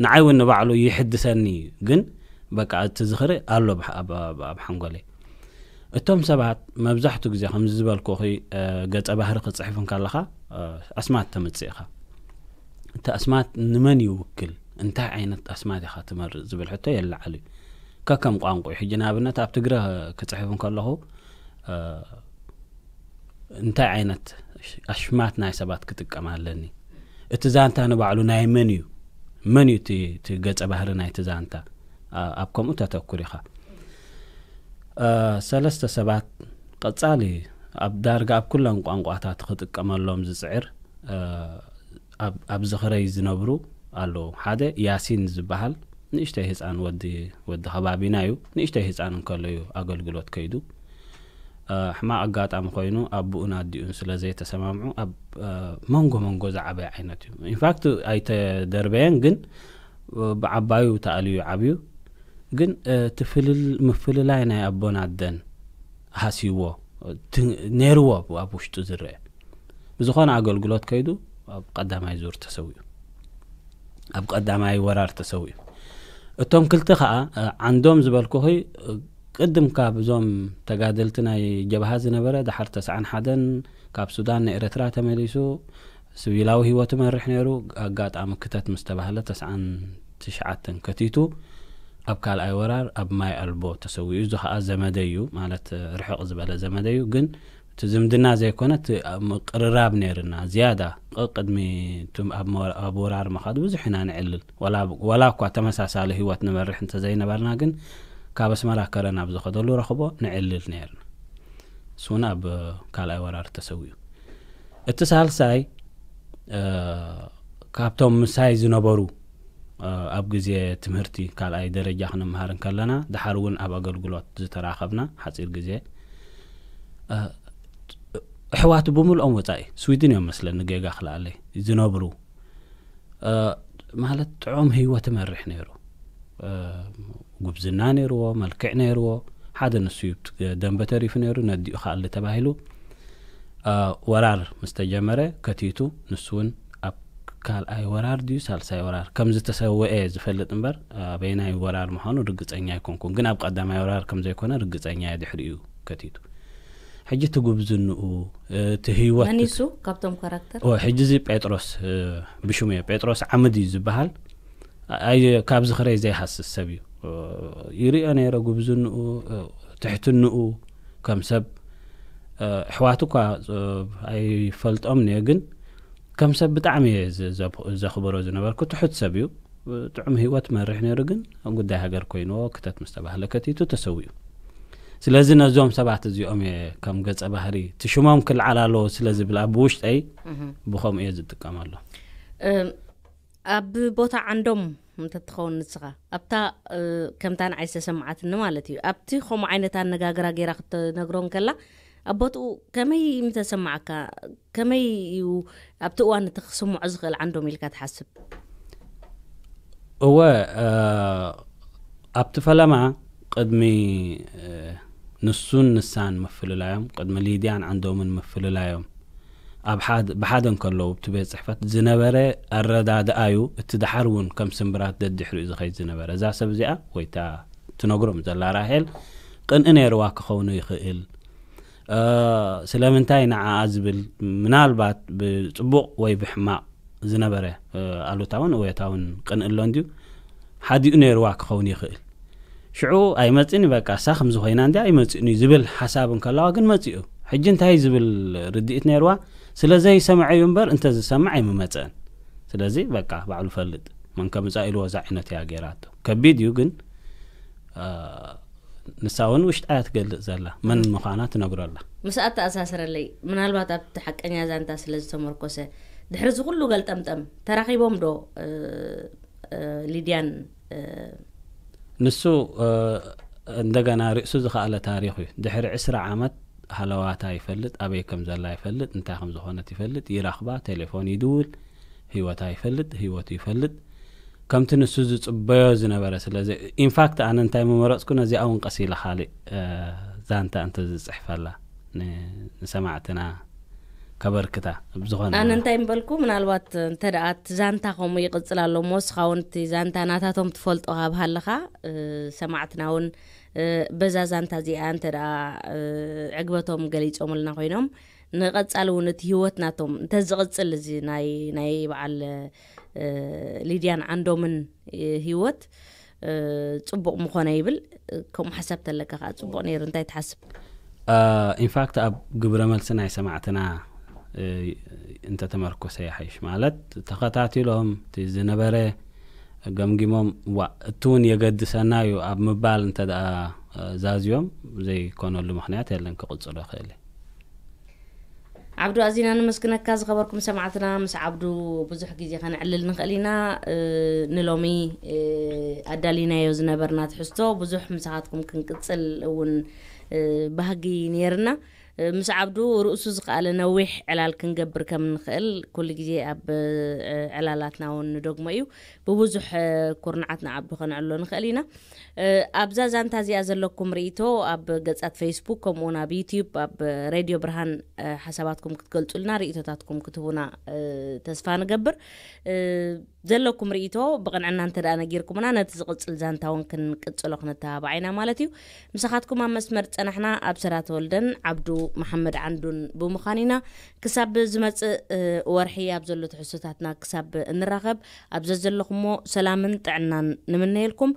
ንዓይ እውን ንባዕሉ ይሕድሰኒ እዩ። ግን በቃ እቲ ዝኽሪ ኣሎ ኣብ ሓንጎለይ። እቶም ሰባት መብዛሕቱ ግዜ ከምዚ ዝበልኩኺ ገጸ ባህሪ ክጽሕፍ እንከለኻ ኣስማት ተምጽእ ኢኻ። እቲ ኣስማት ንመን ይውክል፣ እንታይ ዓይነት ኣስማት ኢኻ ትመርጽ ዝብል ሕቶ የለዓል እዩ። ከከም ቋንቋ እዩ። ሕጂ ንኣብነት ኣብ ትግረ ክጽሕፍ እንከለኹ፣ እ፣ እንታይ ዓይነት ኣሽማት ናይ ሰባት ክጥቀም ኣለኒ? እቲ ዛንታ ንባዕሉ ናይ መን እዩ? መን እዩ እቲ፣ እቲ ገጸ ባህሪ ናይቲ ዛንታ? ኣ-፣ ኣብ ከምኡ ተተኩር ኢኻ። እ፣ ሰለስተ ሰባት ቀጻሊ ኣብ ዳርጋ ኣብ ኩለን ቋንቋታት ክጥቀመሎም ዝጽዕር፣ እ፣ ኣብ፣ ኣብ ዝኽረይ ዝነብሩ ኣለዉ። ሓደ ያሲን ዝበሃል ንእሽተይ ህጻን ወዲ፣ ወዲ ከባቢና እዩ። ንእሽተይ ህጻን እንከሎ እዩ ኣገልግሎት ከይዱ። እ፣ ሕማቕ ኣጋጣሚ ኮይኑ ኣቦኡን ኣዲኡን ስለ ዘይተሰማምዑ ኣብ፣ እ፣ መንጎ መንጎ ዝዓበየ ዓይነት እዩ። ኢንፋክት ኣይተደርበየን፣ ግን ብዓባዩ ተኣልዩ ዓብዩ። ግን፣ እ፣ እቲ ፍልል-፣ ምፍልላይ ናይ ኣቦን ኣደን ሃስይዎ፣ እቲ ነይርዎ ኣብ ውሽጡ ዝረአ። ብዝኾነ ኣገልግሎት ከይዱ ኣብ ቀዳማይ ዙር ተሰዊኡ። ኣብ ቀዳማይ ወራር ተሰዊኡ። እቶም ክልተ ኸኣ፣ እ፣ ዓንዶም ዝበልኩኺ፣ እ፣ ቅድም ካብ እዞም ተጋደልቲ ናይ ጀብሃ ዝነበረ፣ ድሓር ተስዓን ሓደን ካብ ሱዳን ንኤርትራ ተመሊሱ፣ ሲቪላዊ ህይወት ይመርሕ ነይሩ። ኣጋጣሚ ክተት ምስ ተባህለ፣ ተስዓን ትሽዓተን ከቲቱ ኣብ ካልኣይ ወራር ኣብ ማይ ኣልቦ ተሰዊኡ። እዚ ኸኣ ዘመደይ እዩ፣ ማለት ርሕቕ ዝበለ ዘመደይ እዩ። ግን እቲ ዝምድና ዘይኮነ፣ እቲ ምቅርራብ ነይርና ዝያዳ። ቅ-፣ ቅድሚ እቱም ኣብ መ-፣ ኣብ ወራር ምኻዱ ብዙሕ ኢና ንዕልል። ወላ፣ ወላ እኳ ተመሳሳሊ ህይወት ንመርሕ እንተዘይነበርና፣ ግን ካብ ኣስመራ ከረን ኣብ ዝኸደሉ ረኽቦ ንዕልል ነይርና። እሱ እውን ኣብ ካልኣይ ወራር ተሰዊኡ። እቲ ሳልሳይ፣ እ፣ ካብቶም ምሳይ ዝነበሩ፣ እ፣ ኣብ ግዜ ትምህርቲ ካልኣይ ደረጃ ክንመሃር እንከለና፣ ድሓር እውን ኣብ ኣገልግሎት ዝተራኸብና ሓጺር ግዜ፣ እ፣ ኣሕዋቱ ብምልኦም ወጻኢ፣ ስዊድን እዮም መስለኒ፣ ጌጋ ክልኣለይ፣ ዝነብሩ፣ እ፣ ማለት ጥዑም ህይወት ይመርሕ ነይሩ። እ፣ ጉብዝና ነይርዎ፣ መልክዕ ነይርዎ። ሓደ ንሱ እዩ ኣብቲ ደንበ ተሪፉ ነይሩ፣ ነዲኡ ክኣሊ ተባሂሉ። እ፣ ወራር ምስ ተጀመረ ከቲቱ፣ ንሱ እውን ኣብ ካልኣይ ወራር ድዩ ሳልሳይ ወራር ከም ዝተሰወኤ ዝፈልጥ እምበር፣ ኣበየናይ ወራር ምዃኑ ርግጸኛ ኣይኮንኩን። ግን ኣብ ቀዳማይ ወራር ከም ዘይኮነ ርግጸኛ እየ፣ ድሕሪኡ ከቲቱ። ሕጂ እቲ ጉብዝንኡ፣ እ፣ እቲ ህይወት መን እዩ እሱ ካብቶም ካራክተር? ኦ፣ ሕጂ እዚ ጴጥሮስ፣ እ፣ ብሽሙ እየ፣ ጴጥሮስ ዓምድ እዩ ዝበሃል። ኣይ፣ ካብ ዝኽረይ ዘይሃስስ ሰብ እዩ። እ፣ ይርእዮ ነይረ ጉብዝንኡ፣ እ፣ ትሕትንኡ ከም ሰብ፣ እ፣ ኣሕዋቱ እኳ፣ እ፣ ኣይፈልጦምን እየ፣ ግን ከም ሰብ ብጣዕሚ እየ ዘ-፣ ዘብ-፣ ዘኽብሮ ዝነበርኩ። ትሑት ሰብ እዩ። ጥዑም ህይወት መርሕ ነይሩ፣ ግን ኣብ ጉዳይ ሃገር ኮይንዎ ክተት ምስ ተባህለ ከቲቱ ተሰዊኡ። ስለዚ ነዞም ሰባት እዚኦም እየ ከም ገጸ ባህሪ፣ እቲ ሽሞም ክልዓል ኣለዎ ስለ ዝብል ኣብ ውሽጠይ እህ። ብኸምኡ እየ ዝጥቀመሉ። እም፣ ኣብ ቦታ ዓንዶም እንተትኸውን ንስኻ፣ ኣብታ፣ እ፣ ከምታ ንዓይ ዝተሰምዓትኒ ማለት እዩ፣ ኣብቲ ከምኡ ዓይነት ኣነጋግራ ገይራ ክትነግሮ እንከላ፣ ኣብ ቦትኡ ከመይ ምተሰማዓካ? ከመይ እዩ ኣብቲ እዋን እቲ ክስምዖ ዝኽእል ዓንዶም ኢልካ ትሓስብ? እወ፣ እ፣ ኣብቲ ፈለማ ቅድሚ፣ እ፣ ንሱን ንሳን ምፍልላዮም፣ ቅድሚ ሊድያን ዓንዶምን ምፍልላዮም፣ ኣብ ሓድ-፣ ብሓደ እንከለዉ ኣብቲ ቤት ጽሕፈት ዝነበረ ኣረዳድኣዩ፣ እቲ ደሓር እውን ከም ስምብራት ደድሕሪኡ ዝኸይድ ዝነበረ። እዛ ሰብ እዚኣ ወይ እታ ትነግሮም ዘላ ራሄል ቅንኢ ነይርዋ ክኸውን ይኽእል። እ፣ ስለምንታይ ንዓኣ ዝብል ምናልባት ብጽቡቕ ወይ ብሕማቕ ዝነበረ፣ እ፣ ኣሉታውን እወታውን ቅንኢ ኣሎ እንድዩ፣ ሓዲኡ ነይርዋ ክኸውን ይኽእል። ሽዑ ኣይመጽእን እዩ፣ በቃ እሳ ከምዚ ኮይና እንድያ ኣይመጽእን እዩ ዝብል ሓሳብ እንከለዋ ግን መጺኡ። ሕጂ እንታይ ዝብል ርድኢት ነይርዋ? ስለ ዘይሰምዐ እዩ እምበር እንተ ዝሰምዕ ኣይምመጸእን። ስለዚ በቃ ባዕሉ ፈልጥ፣ መን ከምጻእ ኢልዎ እዛ ዓይነት እያ ገይራቶ። ከቢድ እዩ ግን፣ እ፣ ንሳ እውን ውሽጣ እያ ትገልጽ ዘላ፣ መን ምዃና ትነግሮ ኣላ። ምስ ኣተኣሳስረለይ፣ ምናልባት ኣብቲ ሓቀኛ ዛንታ ስለ ዝተመርኮሰ፣ ድሕሪ እዚ ኩሉ ገልጠምጠም ተራኺቦም ዶ፣ እ፣ እ፣ ሊድያን፣ እ፣ ንሱ፣ እ፣ እንደገና ርእሱ ዝኸኣለ ታሪኽ እዩ። ድሕሪ ዕስራ ዓመት ሃለዋታ ይፈልጥ፣ ኣበይ ከም ዘላ ይፈልጥ፣ እንታይ ከም ዝኾነት ይፈልጥ፣ ይራኽባ፣ ቴሌፎን ይድውል፣ ህይወታ ይፈልጥ፣ ህይወቱ ይፈልጥ። ከምቲ ንሱ ዝጽበዮ ዝነበረ። ስለዚ ኢንፋክት ኣነ እንታይ ምመረጽኩ፣ ነዚኣ እውን ቀስ ኢለ ካልእ፣ እ፣ ዛንታ እንተ ዝጽሕፈላ ን-፣ ንሰማዕትና ከበርክታ። ብዝኾነ ኣነ እንታይ ምበልኩ፣ ምናልባት እንተ ደኣ እቲ ዛንታ ከምኡ ይቕጽል ኣሎ እሞ፣ ንስኻ እውን እቲ ዛንታ ናታቶም ትፈልጦ ካብ ሃለኻ፣ እ፣ ሰማዕትና እውን፣ እ፣ በዛ ዛንታ እዚኣ እንተ ደኣ፣ እ፣ ዕግበቶም ገሊጾምልና ኮይኖም፣ ንቐጻሊ እውን እቲ ህይወት ናቶም እንተዝቕጽል፣ እዚ ናይ ናይ በዓል ሊድያን ዓንዶምን ህይወት ጽቡቕ ምኾነ ይብል። ከምኡ ሓሳብ ተለካ ከዓ ጽቡቕ ነይሩ። እንታይ ትሓስብ? ኢንፋክት ኣብ ግብረ መልሲ ናይ ሰማዕትና እንተተመርኮሰ ይሓይሽ። ማለት ተኸታቲሎም እቲ ዝነበረ ገምጊሞም፣ ዋ፣ እቲ እውን የገድሰና እዩ ኣብ ምባል እንተ ደኣ ዛዝዮም ዘይኮነሉ ምኽንያት የለን። ክቕጽሎ ክእል። ዓብዱ፣ ኣዚና ንመስግነካ። ዝኸበርኩም ሰማዕትና፣ ምስ ዓብዱ ብዙሕ ግዜ ከነዕልል ንኽእል ኢና። ንሎሚ ኣዳሊናዮ ዝነበርና ትሕዝቶ ብዙሕ ምሳኻትኩም ክንቅጽል እውን ባህጊ ነይርና። ምስ ዓብዱ ርእሱ ዝኸኣለ ነዊሕ ዕላል ክንገብር ከም ንኽእል ኩሉ ግዜ ኣብ ዕላላትና እውን ንደግሞ እዩ። ብብዙሕ ኩርናዓት ንዓብዱ ከነዕሎ ንኽእል ኢና። ኣብዛ ዛንታ እዚኣ ዘለኩም ርእይቶ ኣብ ገጻት ፌስቡክ፣ ከምኡውን ኣብ ዩቲዩብ፣ ኣብ ሬድዮ ብርሃን ሓሳባትኩም ክትገልጹልና፣ ርእይቶታትኩም ክትህቡና ተስፋ ንገብር። ዘለኩም ርእይቶ ብቕንዕና እንተ ደኣ ነጊርኩምና፣ ነቲ ዝቕጽል ዛንታ እውን ክንቅጽሎ ክንተባባዕ ኢና ማለት እዩ። ምሳኻትኩም ኣብ መስመር ጸናሕና፣ ኣብ ሰራ ተወልደን ዓብዱ መሓመድ ዓንዱን ብምዃን ኢና። ክሳብ ዝመጽእ ወርሒ ኣብ ዘሎ ትሕዝቶታትና ክሳብ እንራኸብ፣ ኣብ ዘዘለኹሞ ሰላምን ጥዕናን ንምነየልኩም።